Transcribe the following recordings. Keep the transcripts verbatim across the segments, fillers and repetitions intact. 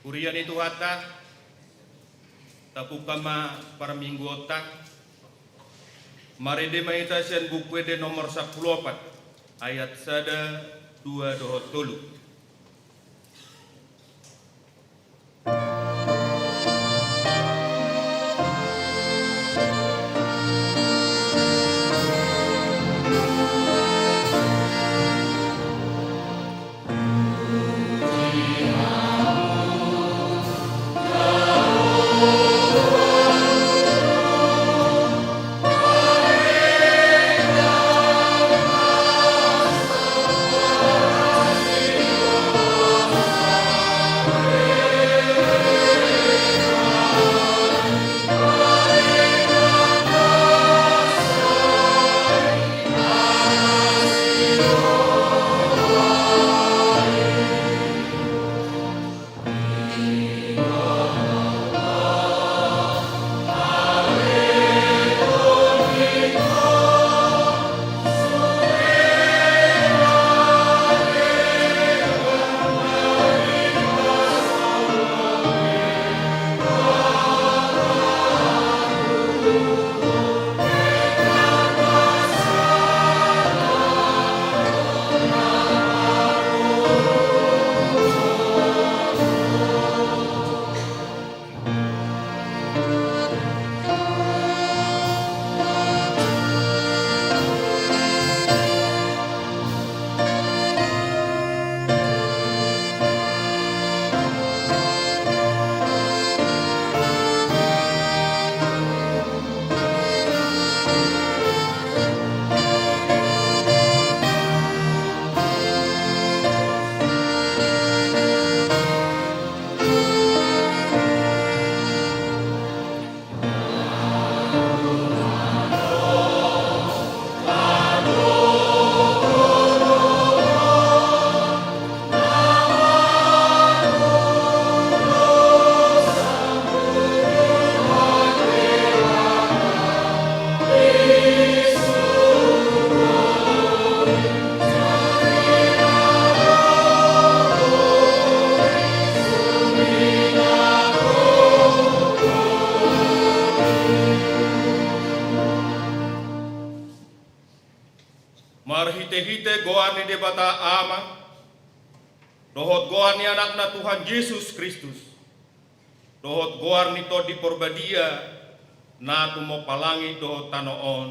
Huria ni Tuhanta, tapungka ma parmingguonta. Marende ma hita sian Buku Ende nomor sampulu opat, ayat sada, dua dohot tolu. Goar ni Debata Ama, dohot goar ni Anakna Tuhan Jesus Kristus, dohot goar ni Tondi Porbadia, na tumompa langit dohot tano on.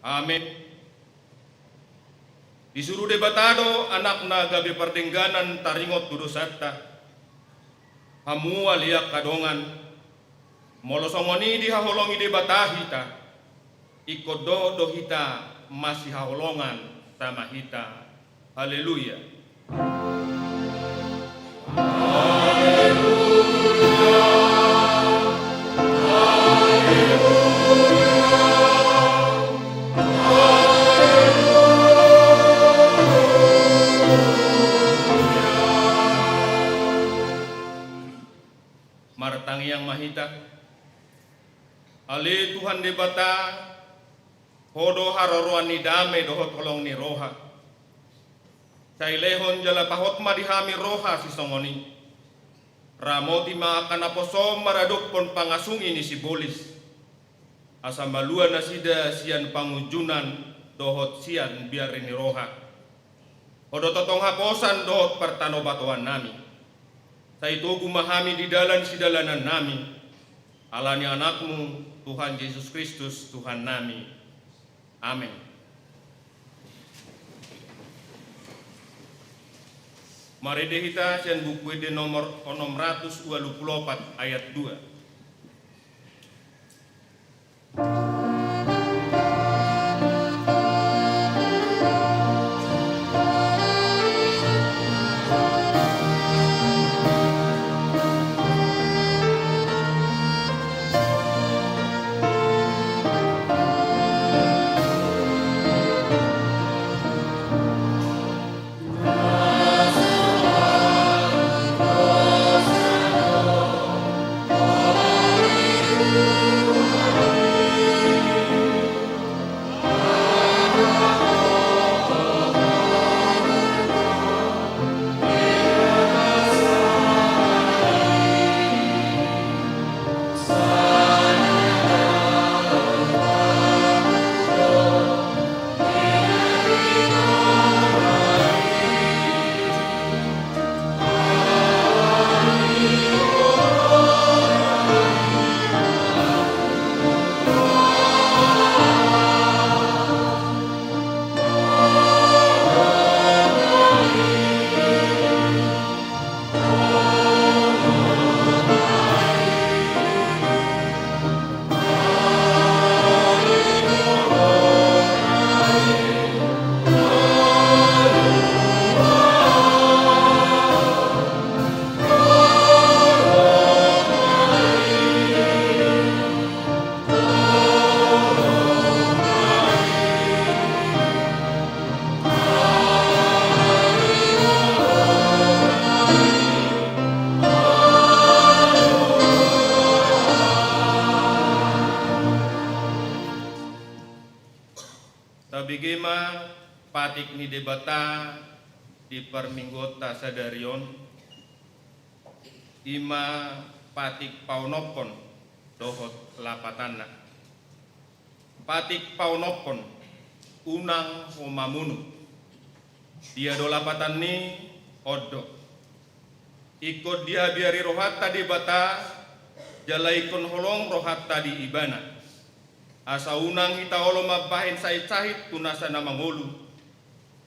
Amen. Disuru Debata do Anakna gabe pardengganan taringot tu dosanta. Hamu ale angka dongan, molo songon i dihaholongi Debata hita, ingkon dohot do hita masihaholongan tama hita. Haleluya. Martangiang ma hita. Ale Tuhan Debata, Ho do haroroan ni dame dohot holong ni roha. Sai lehon jala pahot ma di hami roha sisongon i. Ramoti ma angka naposom maradophon pangasung i ni sibolis, asa malua nasida sian pangunjunan dohot sian biar ni roha. Ho do tongtong haposan dohot partanobatoan nami. Sai togu ma hami di dalan sidalanan nami. Ala ni Anakmu, Tuhan Jesus Kristus, Tuhan nami. Amen. Marende hita sian Buku Ende nomor onom ratus ualu pulu opat ayat dua. Tabege ma patik ni Debata di parmingguonta sadari on, i ma patik paonomhon dohot lapatanna. Patik paonomhon, unang ho mamunu. Dia do lapatan ni on do. Ingkon dihabiari rohanta Debata, jala ingkon holong rohanta di Ibana. Asa unang hita olo mambahen sahit-sahit tu nasa na mangolu.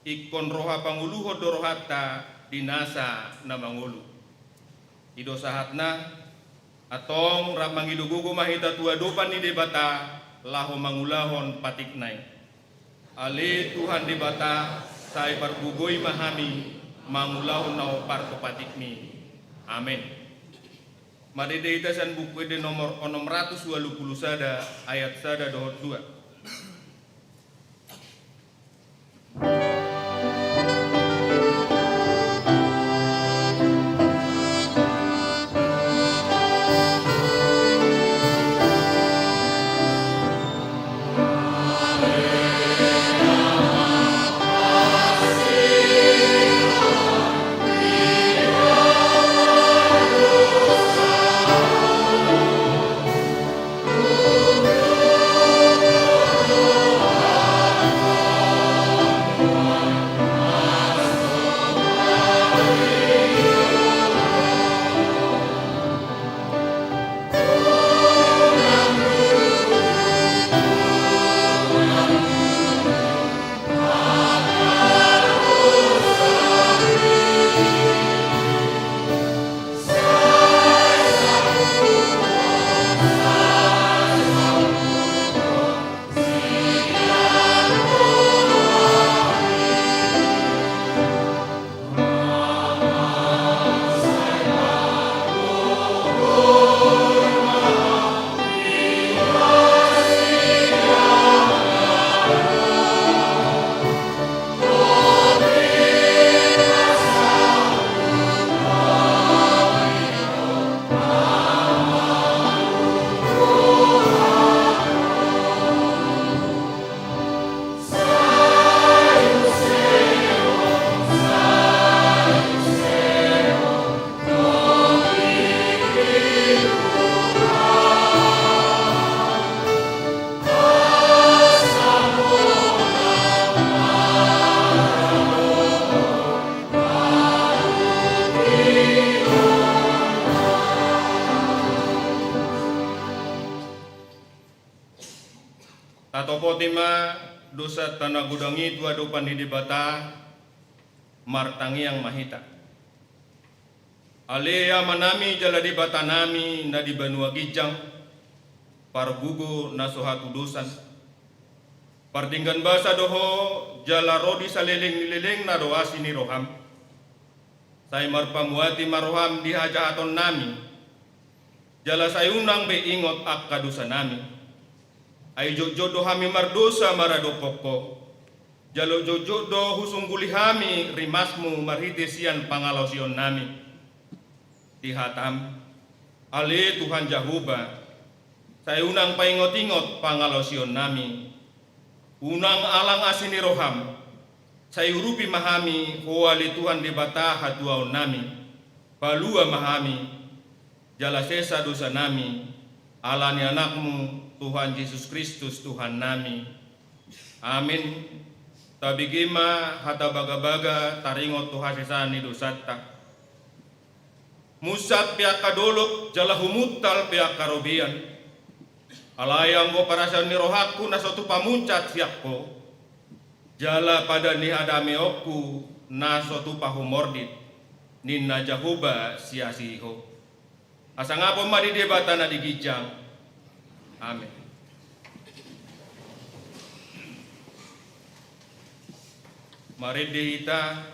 Ingkon roha pangoluhon do rohanta di nasa na mangolu. I do sahatna, antong rap mangido gogo ma hita tu adopan ni Debata, laho mangulahon patikna i. Ale Tuhan Debata, sai pargogoi ma hami mangulahon na hombar tu patikmi. Amen. Marende hita sian Buku Ende nomor onom ratus ualu pulu sada ayat sada dohot dua. Topoti ma dosanta na godang i tu adopan ni Debata, martangiang ma hita. Ale Amanami jala Debatanami na di banua ginjang, pargogo na so hatudosan. Pardenggan basa do Ho, jala ro di saleleng ni lelengna do asi ni roham. Sai marpamuati ma roham di hajahatonnami, jala sai unang be ingot angka dosanami. Ai jotjot do hami mardosa maradophon Ho, jala jotjot do husungguli hami rimasmu marhite sian pangalaosionnami. Di hatam, ale Tuhan Jahowa, sai unang paingotingot pangalaosionnami. Unang alang asi ni roham, sai urupi ma hami Ho ale Tuhan Debata hatuaonnami. Palua ma hami, jala sesa dosanami, ala ni Anakmu, Tuhan Jesus Kristus, Tuhannami. Amin. Tabege ma hata bagabaga taringot tu hasesaan ni dosanta. Munsat pe angka dolok, jala humuntal pe angka robean. Alai anggo paraseon ni rohangku na so tupa munsat sian Ho, jala padan ni hadameonku na so tupa humordit, ninna Jahowa siasi Ho. Hasangapon ma di Debata na di ginjang. Amin. Marende hita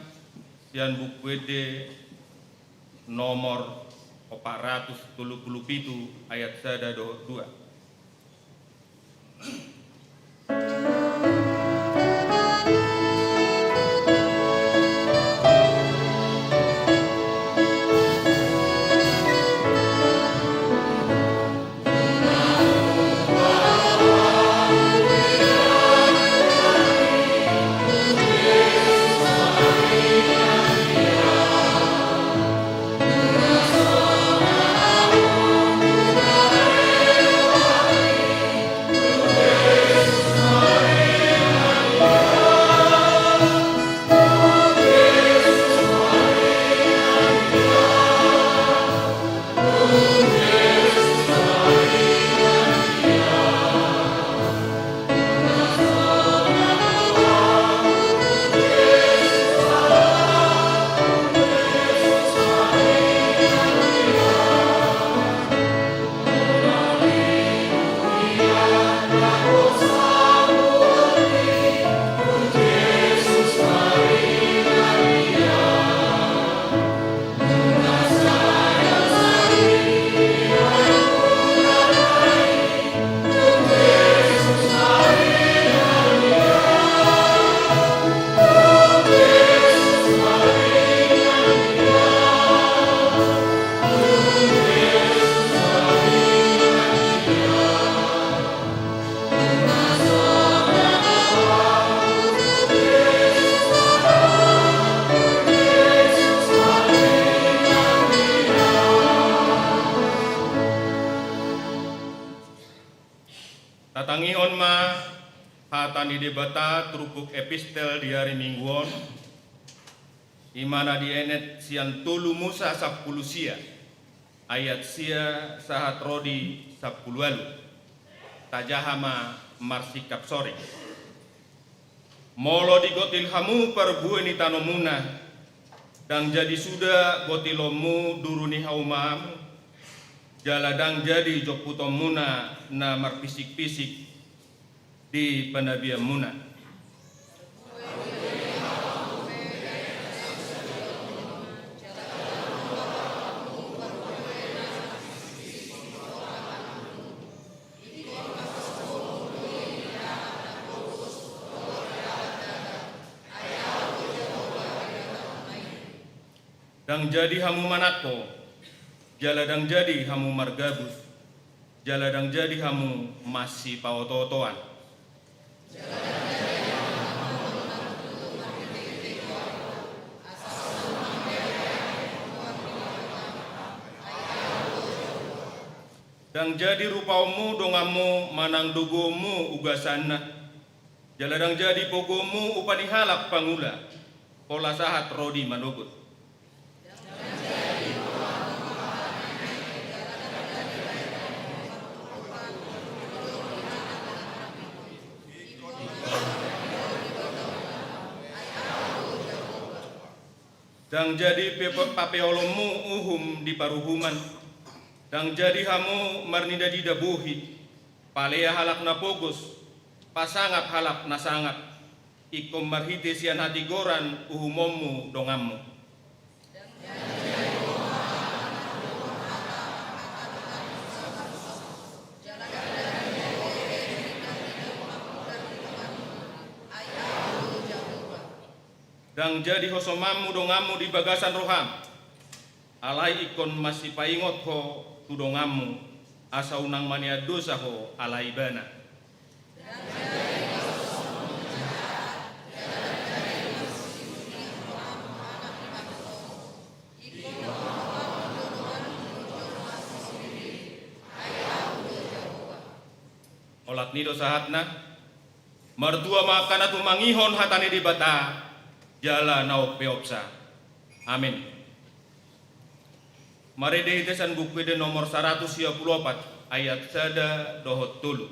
sian Buku Ende nomor opat ratus tolu pulu pitu, ayat sada dohot dua. Tatangihon ma hata ni Debata turpuk epistel di ari Minggu on, i ma na dienet sian tolu Musa sampulu sia, ayat sia sahat ro di sampulu ualu. Tajaha ma marsingkap soring. Molo digotil hamu parbue ni tanomuna, ndang jadi suda gotilonmu duru ni haumamu, jala ndang jadi jomputonmuna na marpisikpisik di panabianmuna. Ndang jadi hamu manangko, jala ndang jadi hamu margabus, jala ndang jadi hamu masipaotootoan. Ndang jadi rupaonmu donganmu manang dogoonmu ugasanna, jala ndang jadi pogoonmu upa ni halak pangula, pola sahat ro di manogot. Ndang jadi pe papeolonmu uhum di paruhuman. Ndang jadi hamu marnidadida bohi, palea halak na pogos, pasangap halak na sangap. Ingkon marhite sian hatigoran uhumonmu donganmu. Ndang jadi hosomanmu donganmu di bagasan roham, alai ingkon masipaingot ho tu donganmu, asa unang manean dosa ho ala ibana. Olat ni do sahatna. Martua ma angka na tumangihon hata ni Debata jala na umpeopsa. Amin. Marende hita sian Buku Ende nomor saratus sia pulu opat, ayat sada dohot tolu.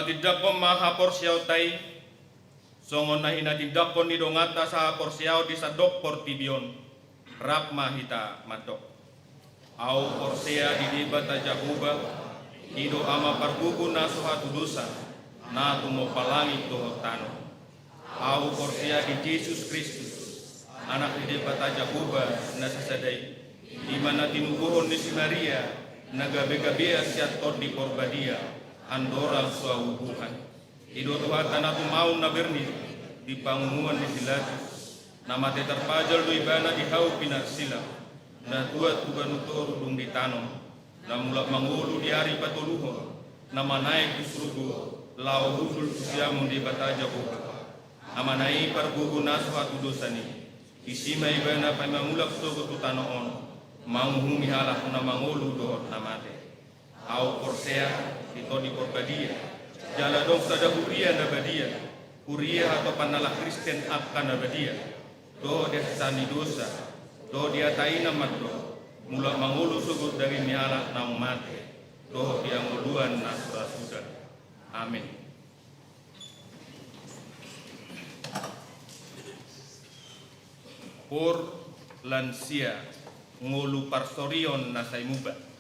Tahatindangkon ma haporseaonta i, songon na hinatindangkon ni donganta sahaporseaon di sandok portibi on. Rap ma hita mandok. Ahu porsea di Debata Jahowa, i do Ama pargogo na so hatudosan, na tumompa langit dohot tano. Ahu porsea di Jesus Kristus, Anak ni Debata Jahowa na sasada i, i ma na tinubuhon ni si Maria, na gabegabean sian Tondi Porbadia, andorang so ahu buhan. I do Tuhanta na tumaon na bernit di panguhuman ni si Pilatus, na mate tarpajal do ibana di hau pinarsilang, na tuat tu banu toru dung ditanom, na mulak mangolu di ari patoluhon, na manaek tu surgo, laho hundul tu siamun Debata Jahowa. Amana i pargogo na so hatudosan i, disi ma ibana paima mulak sogot tu tano on, manguhumi halak na mangolu dohot na mate. Ahu porsea di Tondi Porbadia, jala adong sada huria na badia, huria hatopan halak Kristen angka na badia, dohot di hasesaan ni dosa, dohot di hata i na mandok, mulak mangolu sogot daging ni halak naung mate, dohot di hangoluan na so ra suda. Amin. Poor, lansia, ngolu parsorion na sai muba.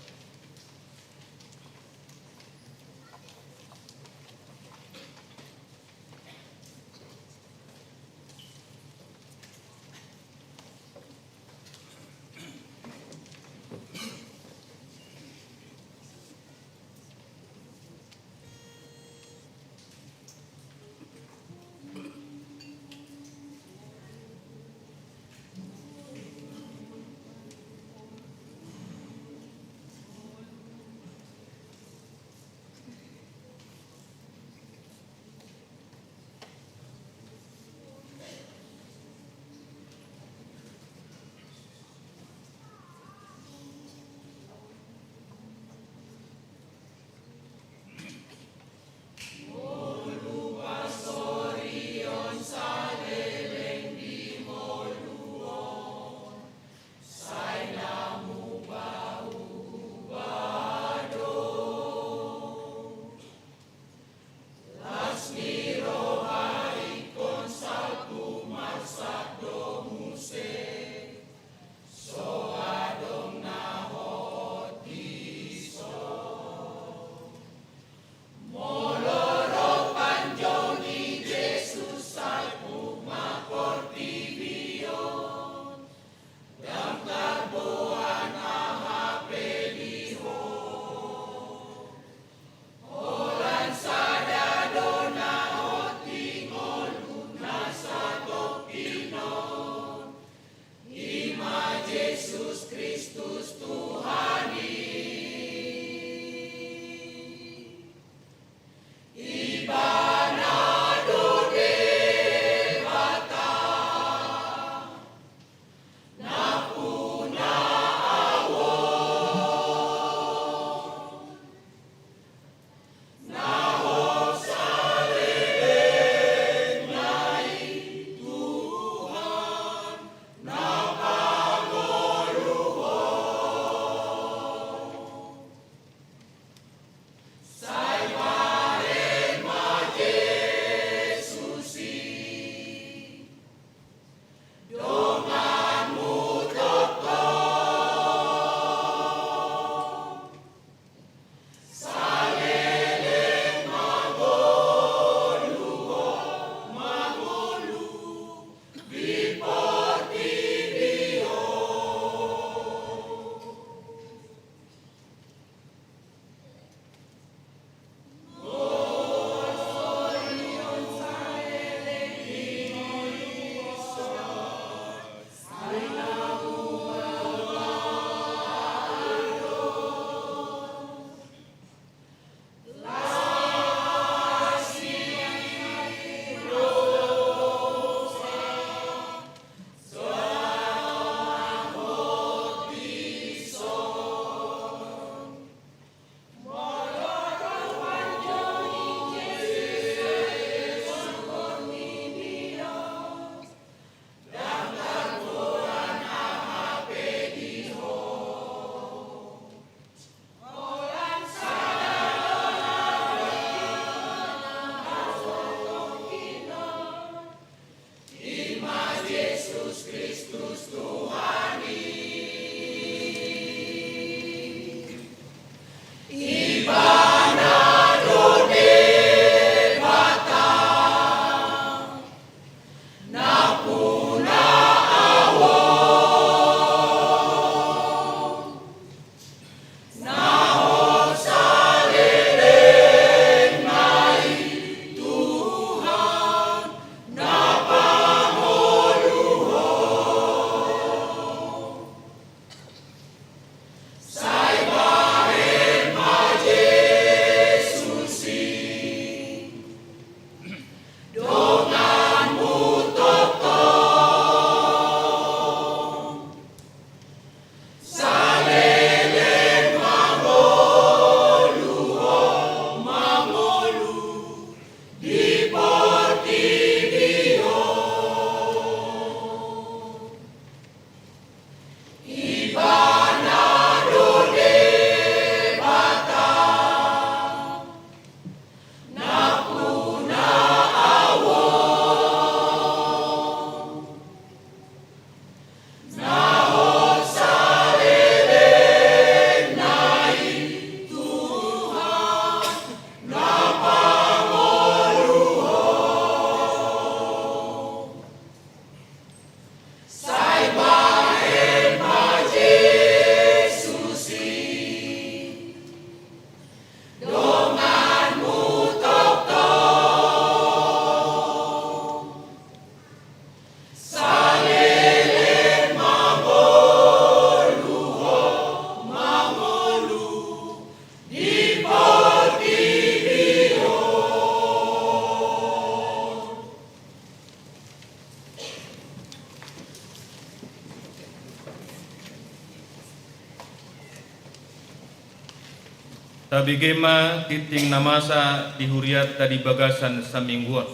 Tabege ma tingting na masa di hurianta di bagasan saminggu on.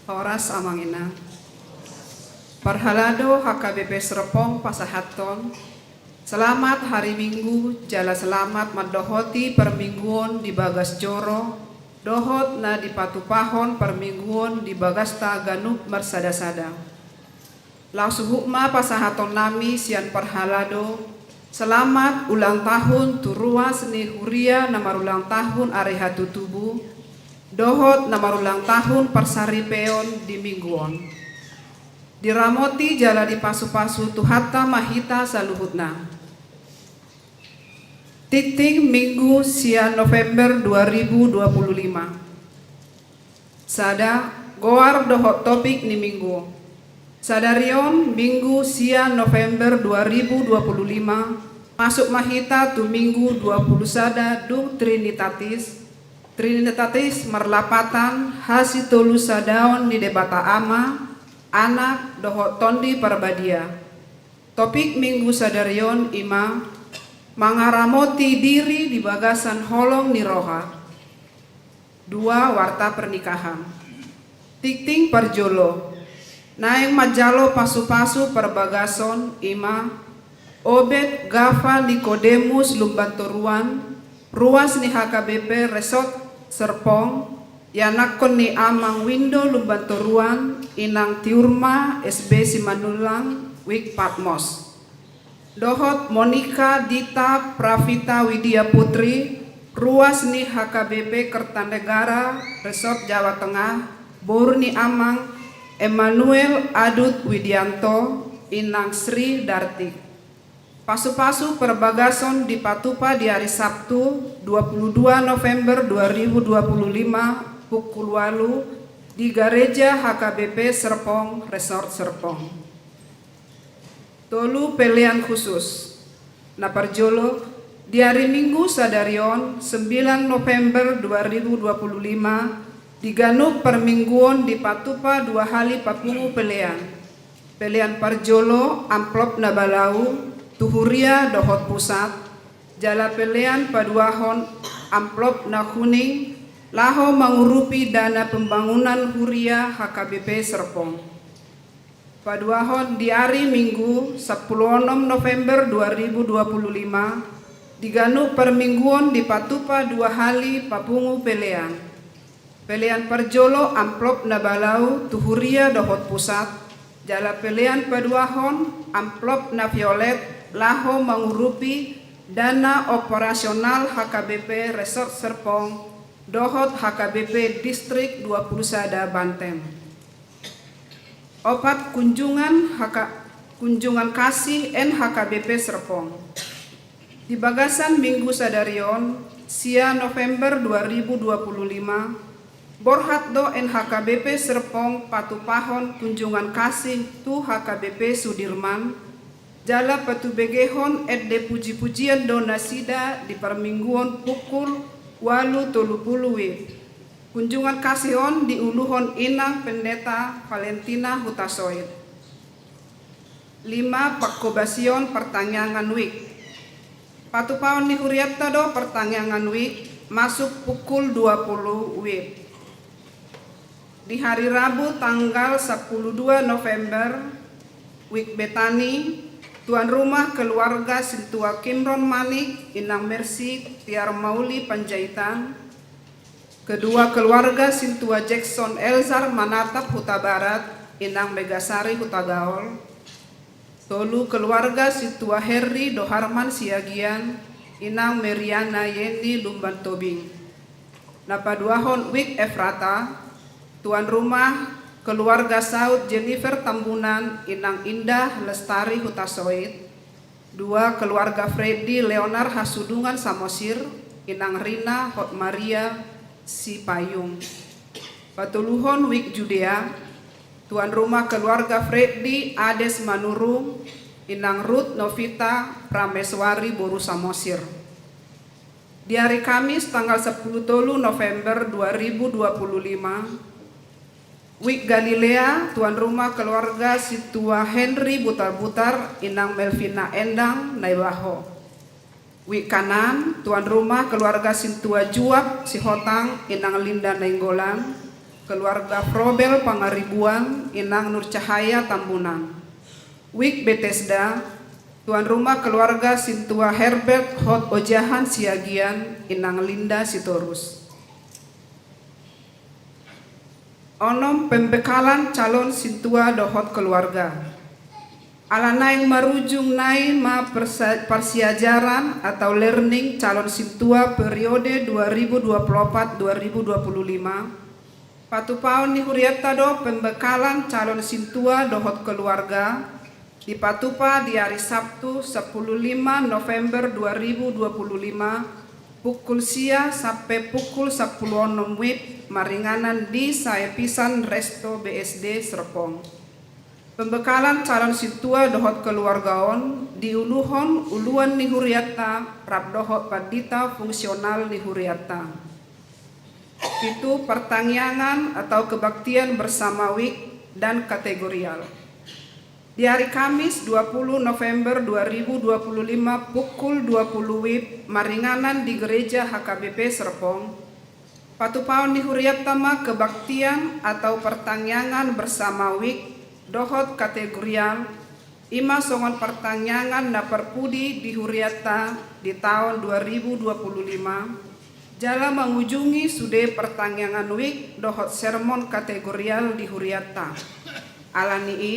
Horas amang inang. Parhalado H K B P Serpong pasahathon selamat hari Minggu jala selamat mandohoti parmingguon di bagas joro dohot na dipatupahon parmingguon di bagasta ganup marsada-sada. Laos huhut ma pasahatonnami sian parhalado selamat ulang tahun tu ruas ni huria na marulang tahun ari hatutubu dohot na marulang tahun parsaripeon di minggu on. Diramoti jala dipasupasu Tuhanta ma hita saluhutna. Tingting Minggu sia November dua ribu dua puluh lima. Sada, goar dohot topik ni Minggu. Sadari on Minggu sia November dua ribu dua puluh lima, masuk ma hita tu Minggu dua puluh sada dung Trinitatis. Trinitatis marlapatan hasitolusadaon ni Debata Ama, Anak dohot Tondi Parbadia. Topik Minggu sadari on i ma mangaramoti diri di bagasan holong ni roha. Dua, warta pernikahan. Tingting parjolo, naeng manjalo pasupasu parbagason i ma Obed Gafa Nikodemus Lumbantoruan, ruas ni H K B P Resort Serpong, ianakhon ni amang Windo Lumbantoruan, inang Tiurma S B Simanullang, Wik Patmos. Dohot Monika Dita Pravita Widia Putri, ruas ni H K B P Kertanegara Resort Jawa Tengah, boru ni amang Emmanuel Adut Widianto, inang Sri Dartik. Pasupasu parbagason dipatupa di ari Sabtu dua puluh dua November dua ribu dua puluh lima pukul ualu di Gareja H K B P Serpong Resort Serpong. Tolu, pelean khusus. Na parjolo, di ari Minggu sadari on sembilan November dua ribu dua puluh lima, di ganup parmingguon dipatupa dua hali papungu pelean. Pelean parjolo amplop na balau tu huria dohot pusat, jala pelean paduahon amplop na kuning laho mangurupi dana pembangunan huria H K B P Serpong. Paduahon di ari Minggu sampulu onom November dua ribu dua puluh lima, di ganup parmingguon dipatupa dua hali papungu pelean. Pelean parjolo amplop na balau tu huria dohot pusat, jala pelean paduahon amplop na violet laho mangurupi dana operasional H K B P Resort Serpong dohot H K B P Distrik dua puluh sada Banten. Opat, kunjungan H K, kunjungan kasih N H K B P Serpong. Di bagasan Minggu sadari on, sia November dua ribu dua puluh lima, borhat do N H K B P Serpong patupahon kunjungan kasih tu H K B P Sudirman, jala patubegehon ende puji-pujian do nasida di parmingguon pukul ualu tolu pulu W I B. Kunjungan kasih on diuluhon inang Pendeta Valentina Hutasoit. Lima, pangkobasion partangiangan W I B. Patupaon ni hurianta do partangiangan W I B masuk pukul dua pulu W I B. Di hari Rabu tanggal sampulu dua November, W I B Betani, tuan rumah keluarga Sintua Kimron Manik, inang Mercy Tiar Mauli Panjaitan, kedua keluarga Sintua Jackson Elzar Manatap Hutabarat, inang Megasari Hutagaol, tolu keluarga Sintua Herri dohot Harman Siagian, inang Meriana Yeni Lumban Tobing. Na paduahon W I B Efrata, tuan rumah keluarga saut Jennifer Tambunan, inang Indah Lestari Hutasoit, dua keluarga Freddy Leonar Hasudungan Samosir, inang Rina Hotmaria Sipayung. Patoluhon W I B Judea, tuan rumah keluarga Freddy Ades Manurung, inang Ruth Novita Prameswari boru Samosir. Di hari Kamis tanggal sampulu tolu November dua ribu dua puluh lima, Wijk Galilea, tuan rumah keluarga sintua Henry Butarbutar, inang Melvina Endang, Naibaho. Wijk Kanaan, tuan rumah keluarga sintua Juak Sihotang, inang Linda Nainggolan, keluarga Frobel Pangaribuan, inang Nurcahaya Tambunan. Wijk Betesda, tuan rumah keluarga sintua Herbert Hot Ojahan Siagian, inang Linda Sitorus. Onom, pembekalan calon sintua dohot keluarga. Ala naeng marujung nai ma persa-, parsiajaran atau learning calon sintua periode dua ribu dua puluh empat dua ribu dua puluh lima, patupaon ni hurianta do pembekalan calon sintua dohot keluarga, dipatupa di ari Sabtu, sampulu lima November dua ribu dua puluh lima, pukul sia sampe pukul sampulu onom wib, maringanan di Saepisan Resto B S D Serpong. Pembekalan calon sintua dohot keluarga on diuluhon uluan ni hurianta rap dohot pandita fungsional ni hurianta. Pitu, pertangiangan atau kebaktian bersama wijk dan kategorial. Di ari Kamis, dua puluh November dua ribu dua puluh lima, pukul dua puluh wib, maringanan di Gereja H K B P Serpong, patupaon ni hurianta ma kebaktian atau pertangiangan bersama wijk dohot kategorial, i ma songon partangiangan na parpudi di hurianta di taon dua ribu dua puluh lima, jala mangujungi sude partangiangan wijk dohot sermon kategorial di hurianta. Ala ni i,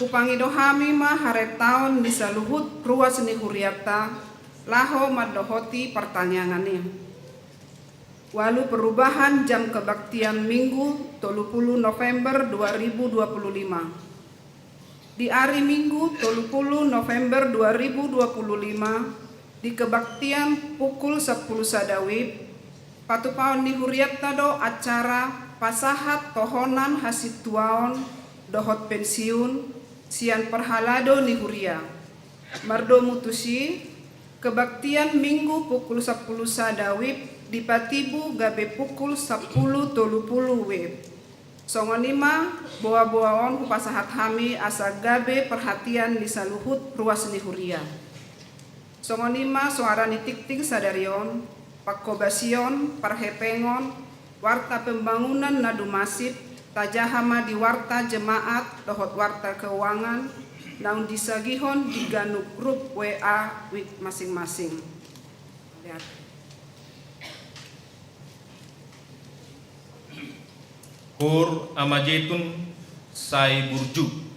hupangido hami ma harentaon ni saluhut ruas ni hurianta laho mandohoti partangiangan i. Ualu, perubahan jam kebaktian Minggu, tolu puluh November dua ribu dua puluh lima. Di ari Minggu, tolu puluh November dua ribu dua puluh lima, di kebaktian pukul sampulu sada wib, patupaon ni hurianta do acara pasahat tohonan hasintuaon dohot pensiun sian parhalado ni huria. Mardomu tusi, kebaktian Minggu pukul sampulu sada wib dipatibu gabe pukul sampulu tolu puluh wib. Songon i ma, boa-boa on hupasahat hami asa gabe perhatian ni saluhut ruas ni huria. Songon i ma soara ni tingting sadari on, panghobasion, parhepengon, warta pembangunan na dumasip, tajaha ma di warta jemaat dohot warta keuangan, naung disagihon di ganup grup W A wijk masing-masing. Hur Amajetun sai burju.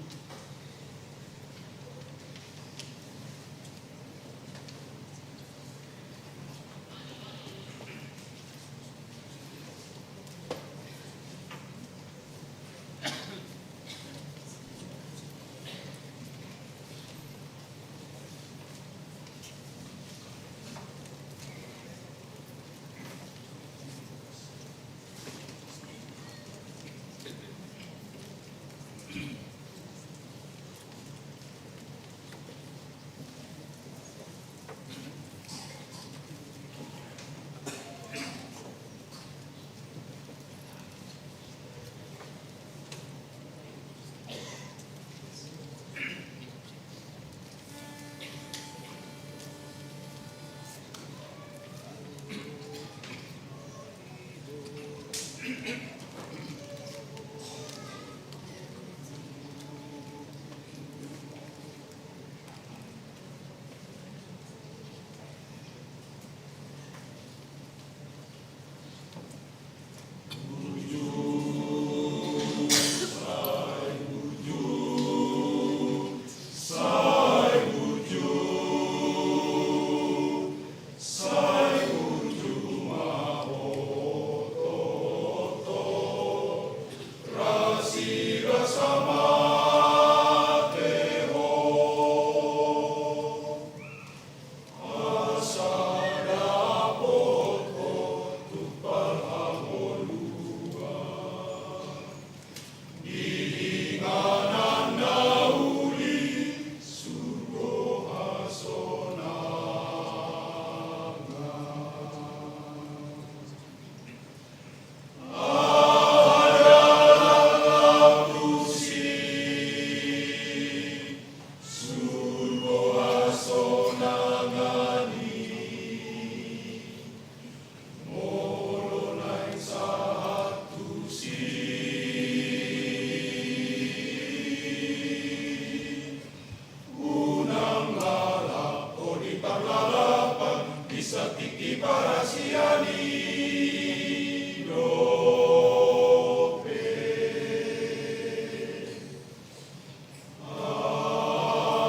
Satingki parasian i dope.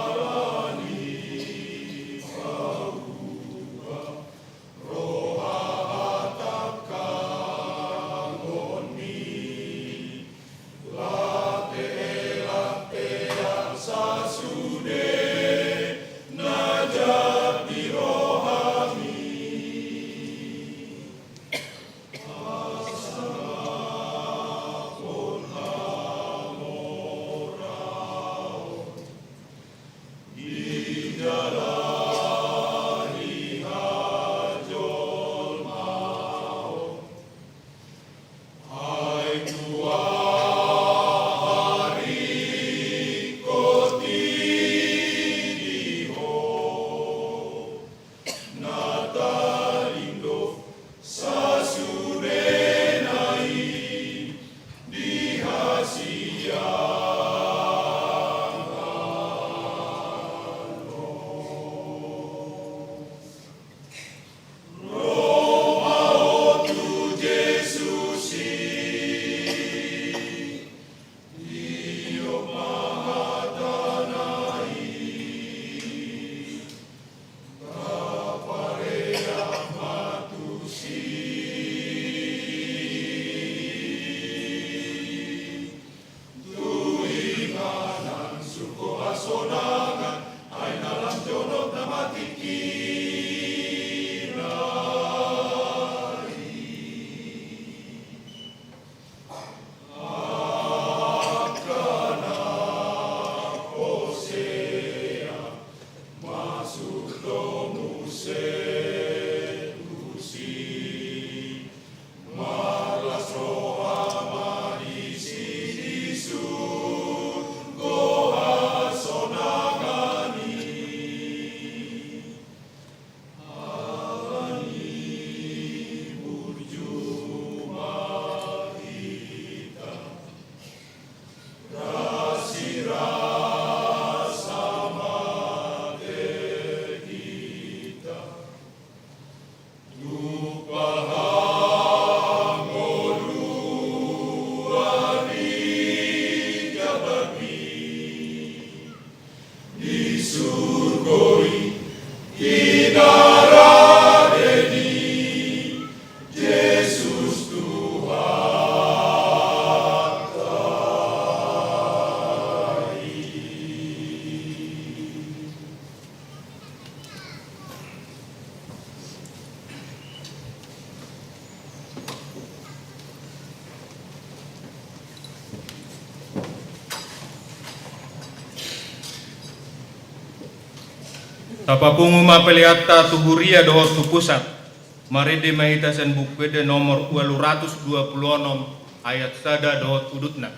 Alani paubah roha hatangkangonni, latean-latean sasudena jat di rohami. Asa lam hamoraon di jala di hajolmaon. Ai tua haringkot i di Ho, na tadingdong sasudena i di hasiangan. Ro ma ho tu Jesus i, didok ma hatana i, tapareak ma tusi. Tu inganan surgo hasonangan, ai na lam jonok na matingki na i. Angka na porsea masuk do muse tusi. Marlas roha ma disi di surgo hasonangan i. Alani burju ma hita, rasirasa mate hita. Tupa hangoluan di jabalmi di surgo i, di na rade ni Jesus Tuhanta i. Tapapungu ma peleanta tu huria dohot tu pusat. Marende ma hita sian Buku Ende nomor ualu ratus dua pulu onom, ayat sada dohot udutna.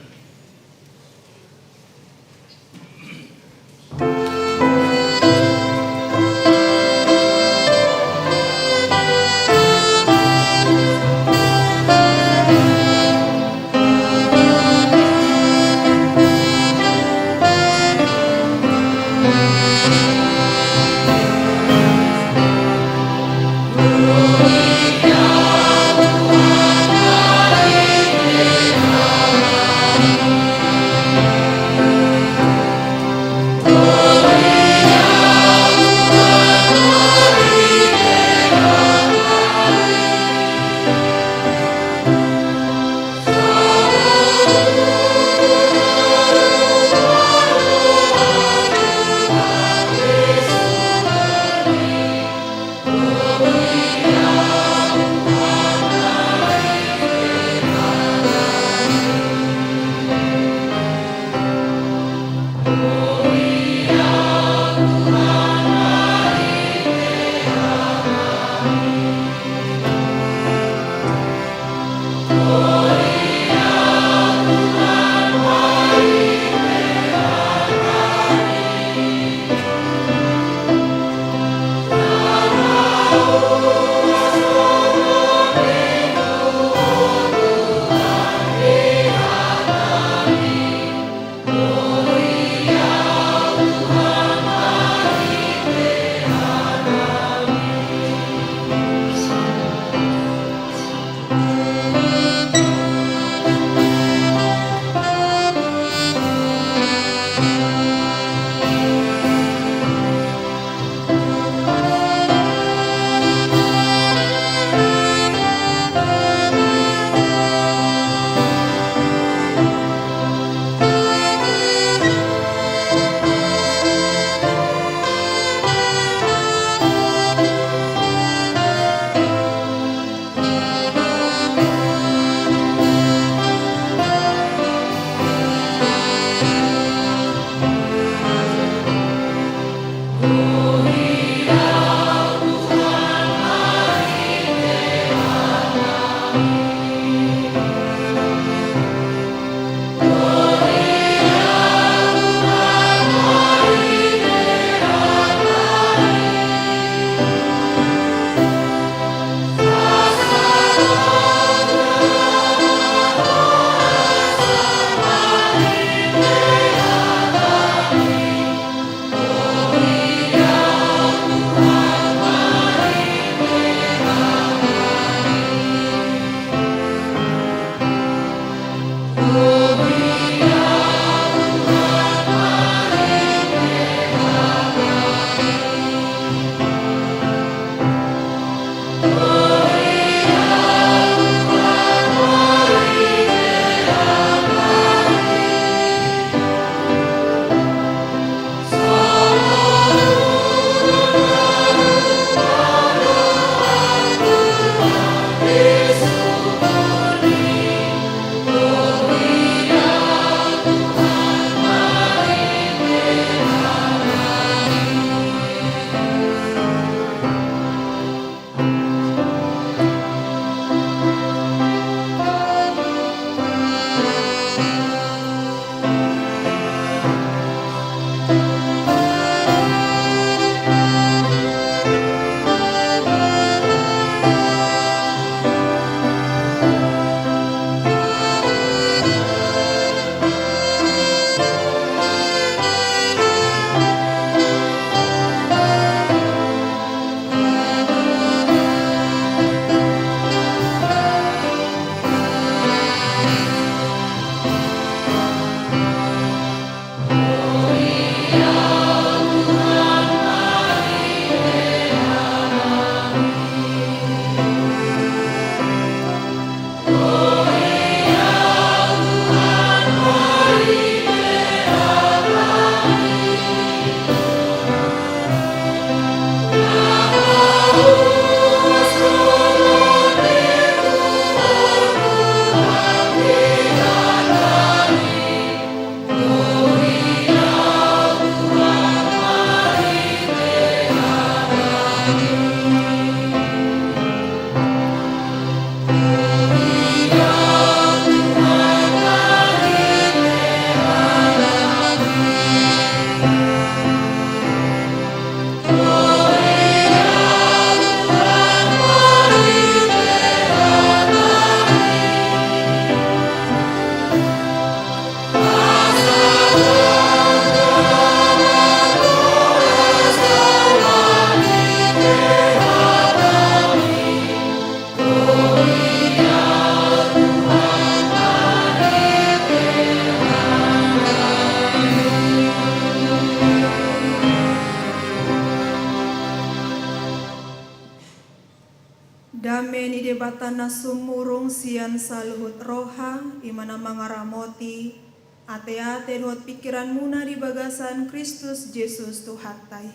Dame ni Debata na sumurung sian saluhut roha, i ma na mangaramoti ateate dohot pingkiranmuna di bagasan Kristus Jesus Tuhanta i.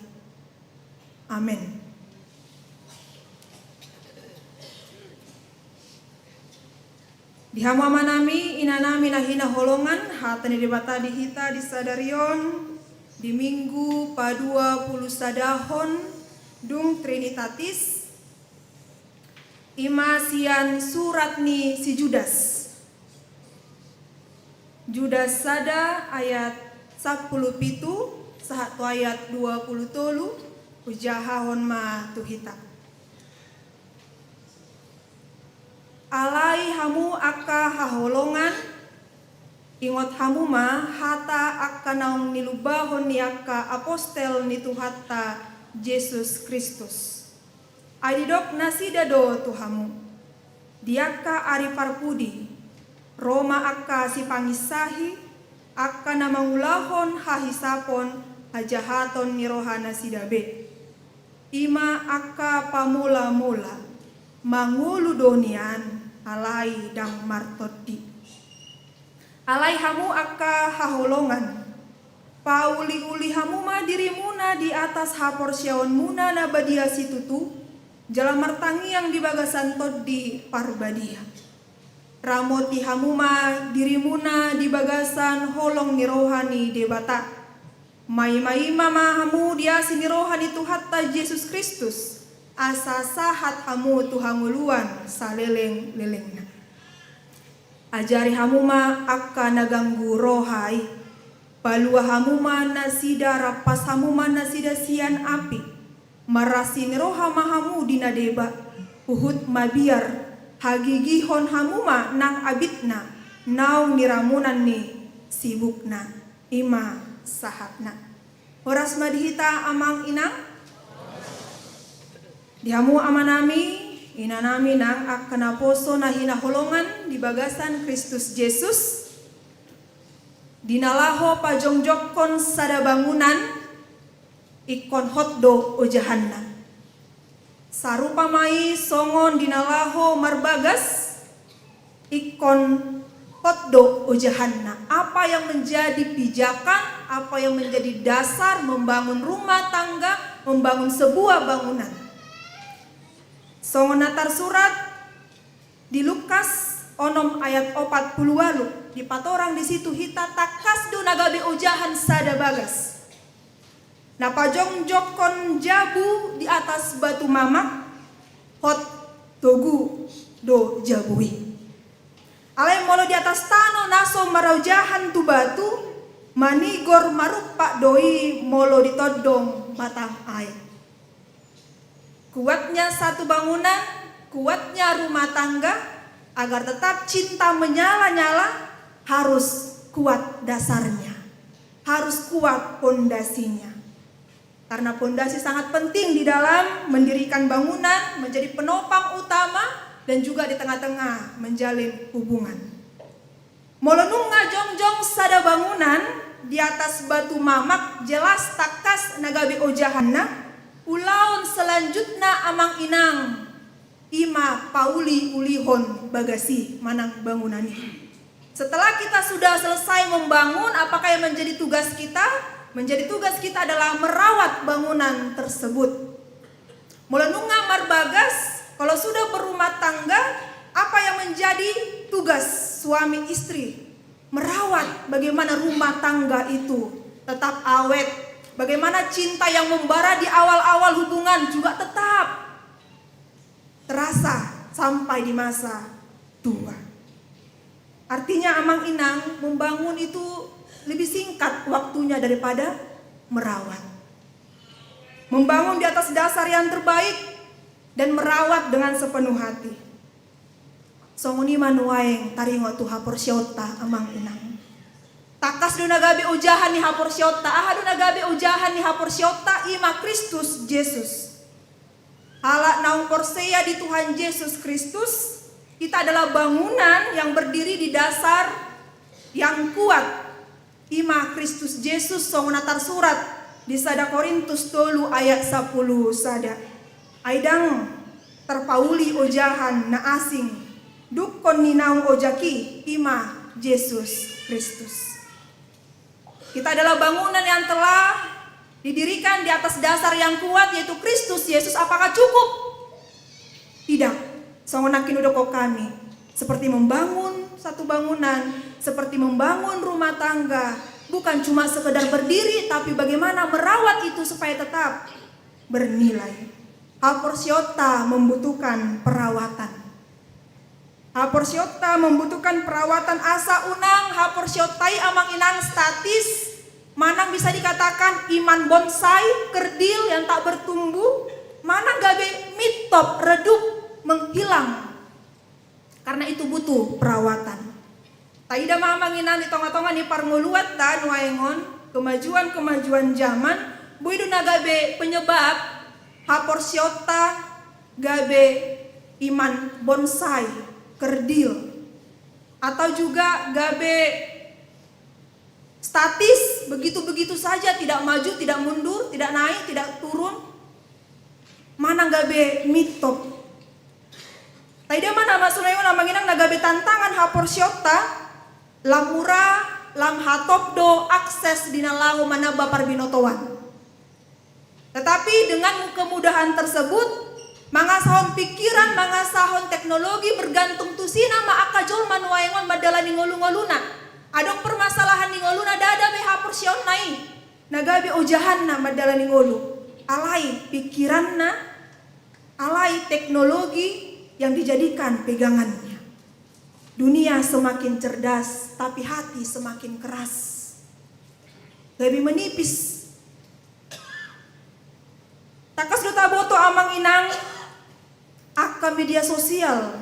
Amen. Di hamu amanami, inanami na hinaholongan, hata ni Debata di hita di sadari on, di Minggu paduapulusadahon dung Trinitatis, i ma sian surat ni si Judas. Judas sada ayat sampulu pitu sahat tu ayat dua pulu tolu, hujahahon ma tu hita. Alai hamu angka haholongan, ingot hamu ma hata angka naung nilumbahon ni angka apostel ni Tuhanta Jesus Kristus. Ai didok nasida do tu hamu: Di angka ari parpudi, ro ma angka sipanginsahi, angka na mangulahon hahisapon hajahaton ni rohanasida be. I ma angka pamolamola, mangolu do nian, alai ndang martondi. Alai hamu angka haholongan, pauliuli hamu ma dirimuna di atas haporseaonmuna na badia situtu, jala martangiang di bagasan Tondi Parbadia. Ramoti hamu ma dirimuna di bagasan holong ni roha ni Debata. Maimaima ma hamu di asi ni roha ni Tuhanta Jesus Kristus, asa sahat hamu tu hangoluan salelenglelengna. Ajari hamu ma angka na ganggu roha i. Palua hamu ma nasida, rampas hamu ma nasida sian api. Marasi ni roha ma hamu di na deba, huhut mabiar, hagigihon hamu ma nang abitna, naung niramunan ni sibukna. I ma sahatna. Horas ma di hita amang inang. Di hamu amanami, inanami nang angka naposo na hinaholongan di bagasan Kristus Jesus, di na laho pajongjongkon sada bangunan, ingkon hot do ojahanna. Sarupa ma i songon di na laho marbagas, ingkon hot do ojahanna. Apa yang menjadi pijakan, apa yang menjadi dasar membangun rumah tangga, membangun sebuah bangunan. Songon na tarsurat di Lukas onom ayat opat pulu ualu, dipatorang disi tu hita tangkas do na gabe ojahan sada bagas. Na pajongjongkon jabu di atas batu mamak, hot togu do jabu i. Alai molo di atas tano na so marojahan tu batu, manigor marumpak do i molo ditondong matang aek. Kuatnya satu bangunan, kuatnya rumah tangga, agar tetap cinta menyala-nyala, harus kuat dasarnya, harus kuat pondasinya. Karena pondasi sangat penting di dalam mendirikan bangunan, menjadi penopang utama, dan juga di tengah-tengah menjalin hubungan. Molo nunga jongjong sada bangunan di atas batu mamak, jelas tangkas na gabe ojahanna. Ulaon selanjutna amang inang, i ma pauliulihon bagas i manang bangunan i. Setelah kita sudah selesai membangun, apakah yang menjadi tugas kita? Menjadi tugas kita adalah merawat bangunan tersebut. Molo nunga marbagas, kalau sudah berumah tangga, apa yang menjadi tugas suami istri? Merawat bagaimana rumah tangga itu tetap awet, bagaimana cinta yang membara di awal-awal hubungan juga tetap terasa sampai di masa tua. Artinya, amang inang, membangun itu lebih singkat waktunya daripada merawat. Membangun di atas dasar yang terbaik dan merawat dengan sepenuh hati. Songon i ma nuaeng taringot tu haporseaonta, amang inang. Tangkas do na gabe ojahan ni haporseaonta. Aha do na gabe ojahan ni haporseaonta? I ma Kristus Jesus. Halak naung porsea di Tuhan Jesus Kristus, kita adalah bangunan yang berdiri di dasar yang kuat. I ma Kristus Jesus, songon na tarsurat di sada Korintus tolu ayat sampulu sada. Ai ndang tarpauli ojahan na asing, dungkon ni naung ojak i, i ma Jesus Kristus. Kita adalah bangunan yang telah didirikan di atas dasar yang kuat, yaitu Kristus Yesus. Apakah cukup? Tidak. Songon nangkin hudokhon hami, seperti membangun satu bangunan, seperti membangun rumah tangga, bukan cuma sekedar berdiri, tapi bagaimana merawat itu supaya tetap bernilai. Haporseaonta membutuhkan perawatan. Haporseaonta membutuhkan perawatan asa unang haporseaonta i, amang inang, statis, manang bisa dikatakan iman bonsai, kerdil yang tak bertumbuh, manang gabe mintop, redup, menghilang. Karena itu butuh perawatan. Taida ma, amang inang, di tongatonga ni parngoluanta nuaeng on, kemajuan-kemajuan zaman, boi do na gabe penyebab haporseaonta gabe iman bonsai, kerdil, atau juga gabe statis, begitu-begitu saja, tidak maju, tidak mundur, tidak naik, tidak turun, manang gabe mintop. Taida ma na maksudna i, amang inang, na gabe tantangan haporseaonta, lam mura, lam hatop do akses di na laho manamba parbinotoan. Tetapi dengan kemudahan tersebut, mangasahon pikiran, mangasahon teknologi, bergantung tusina ma angka jolma nuaeng on mandalani ngolu-ngoluna. Adong permasalahan di ngoluna, ndada be haporseaonna i na gabe ojahanna mandalani ngolu. Alai pikiranna, alai teknologi yang dijadikan pegangannya. Dunia semakin cerdas, tapi hati semakin keras. Gabe menipis. Tangkas do taboto, amang inang, angka media sosial.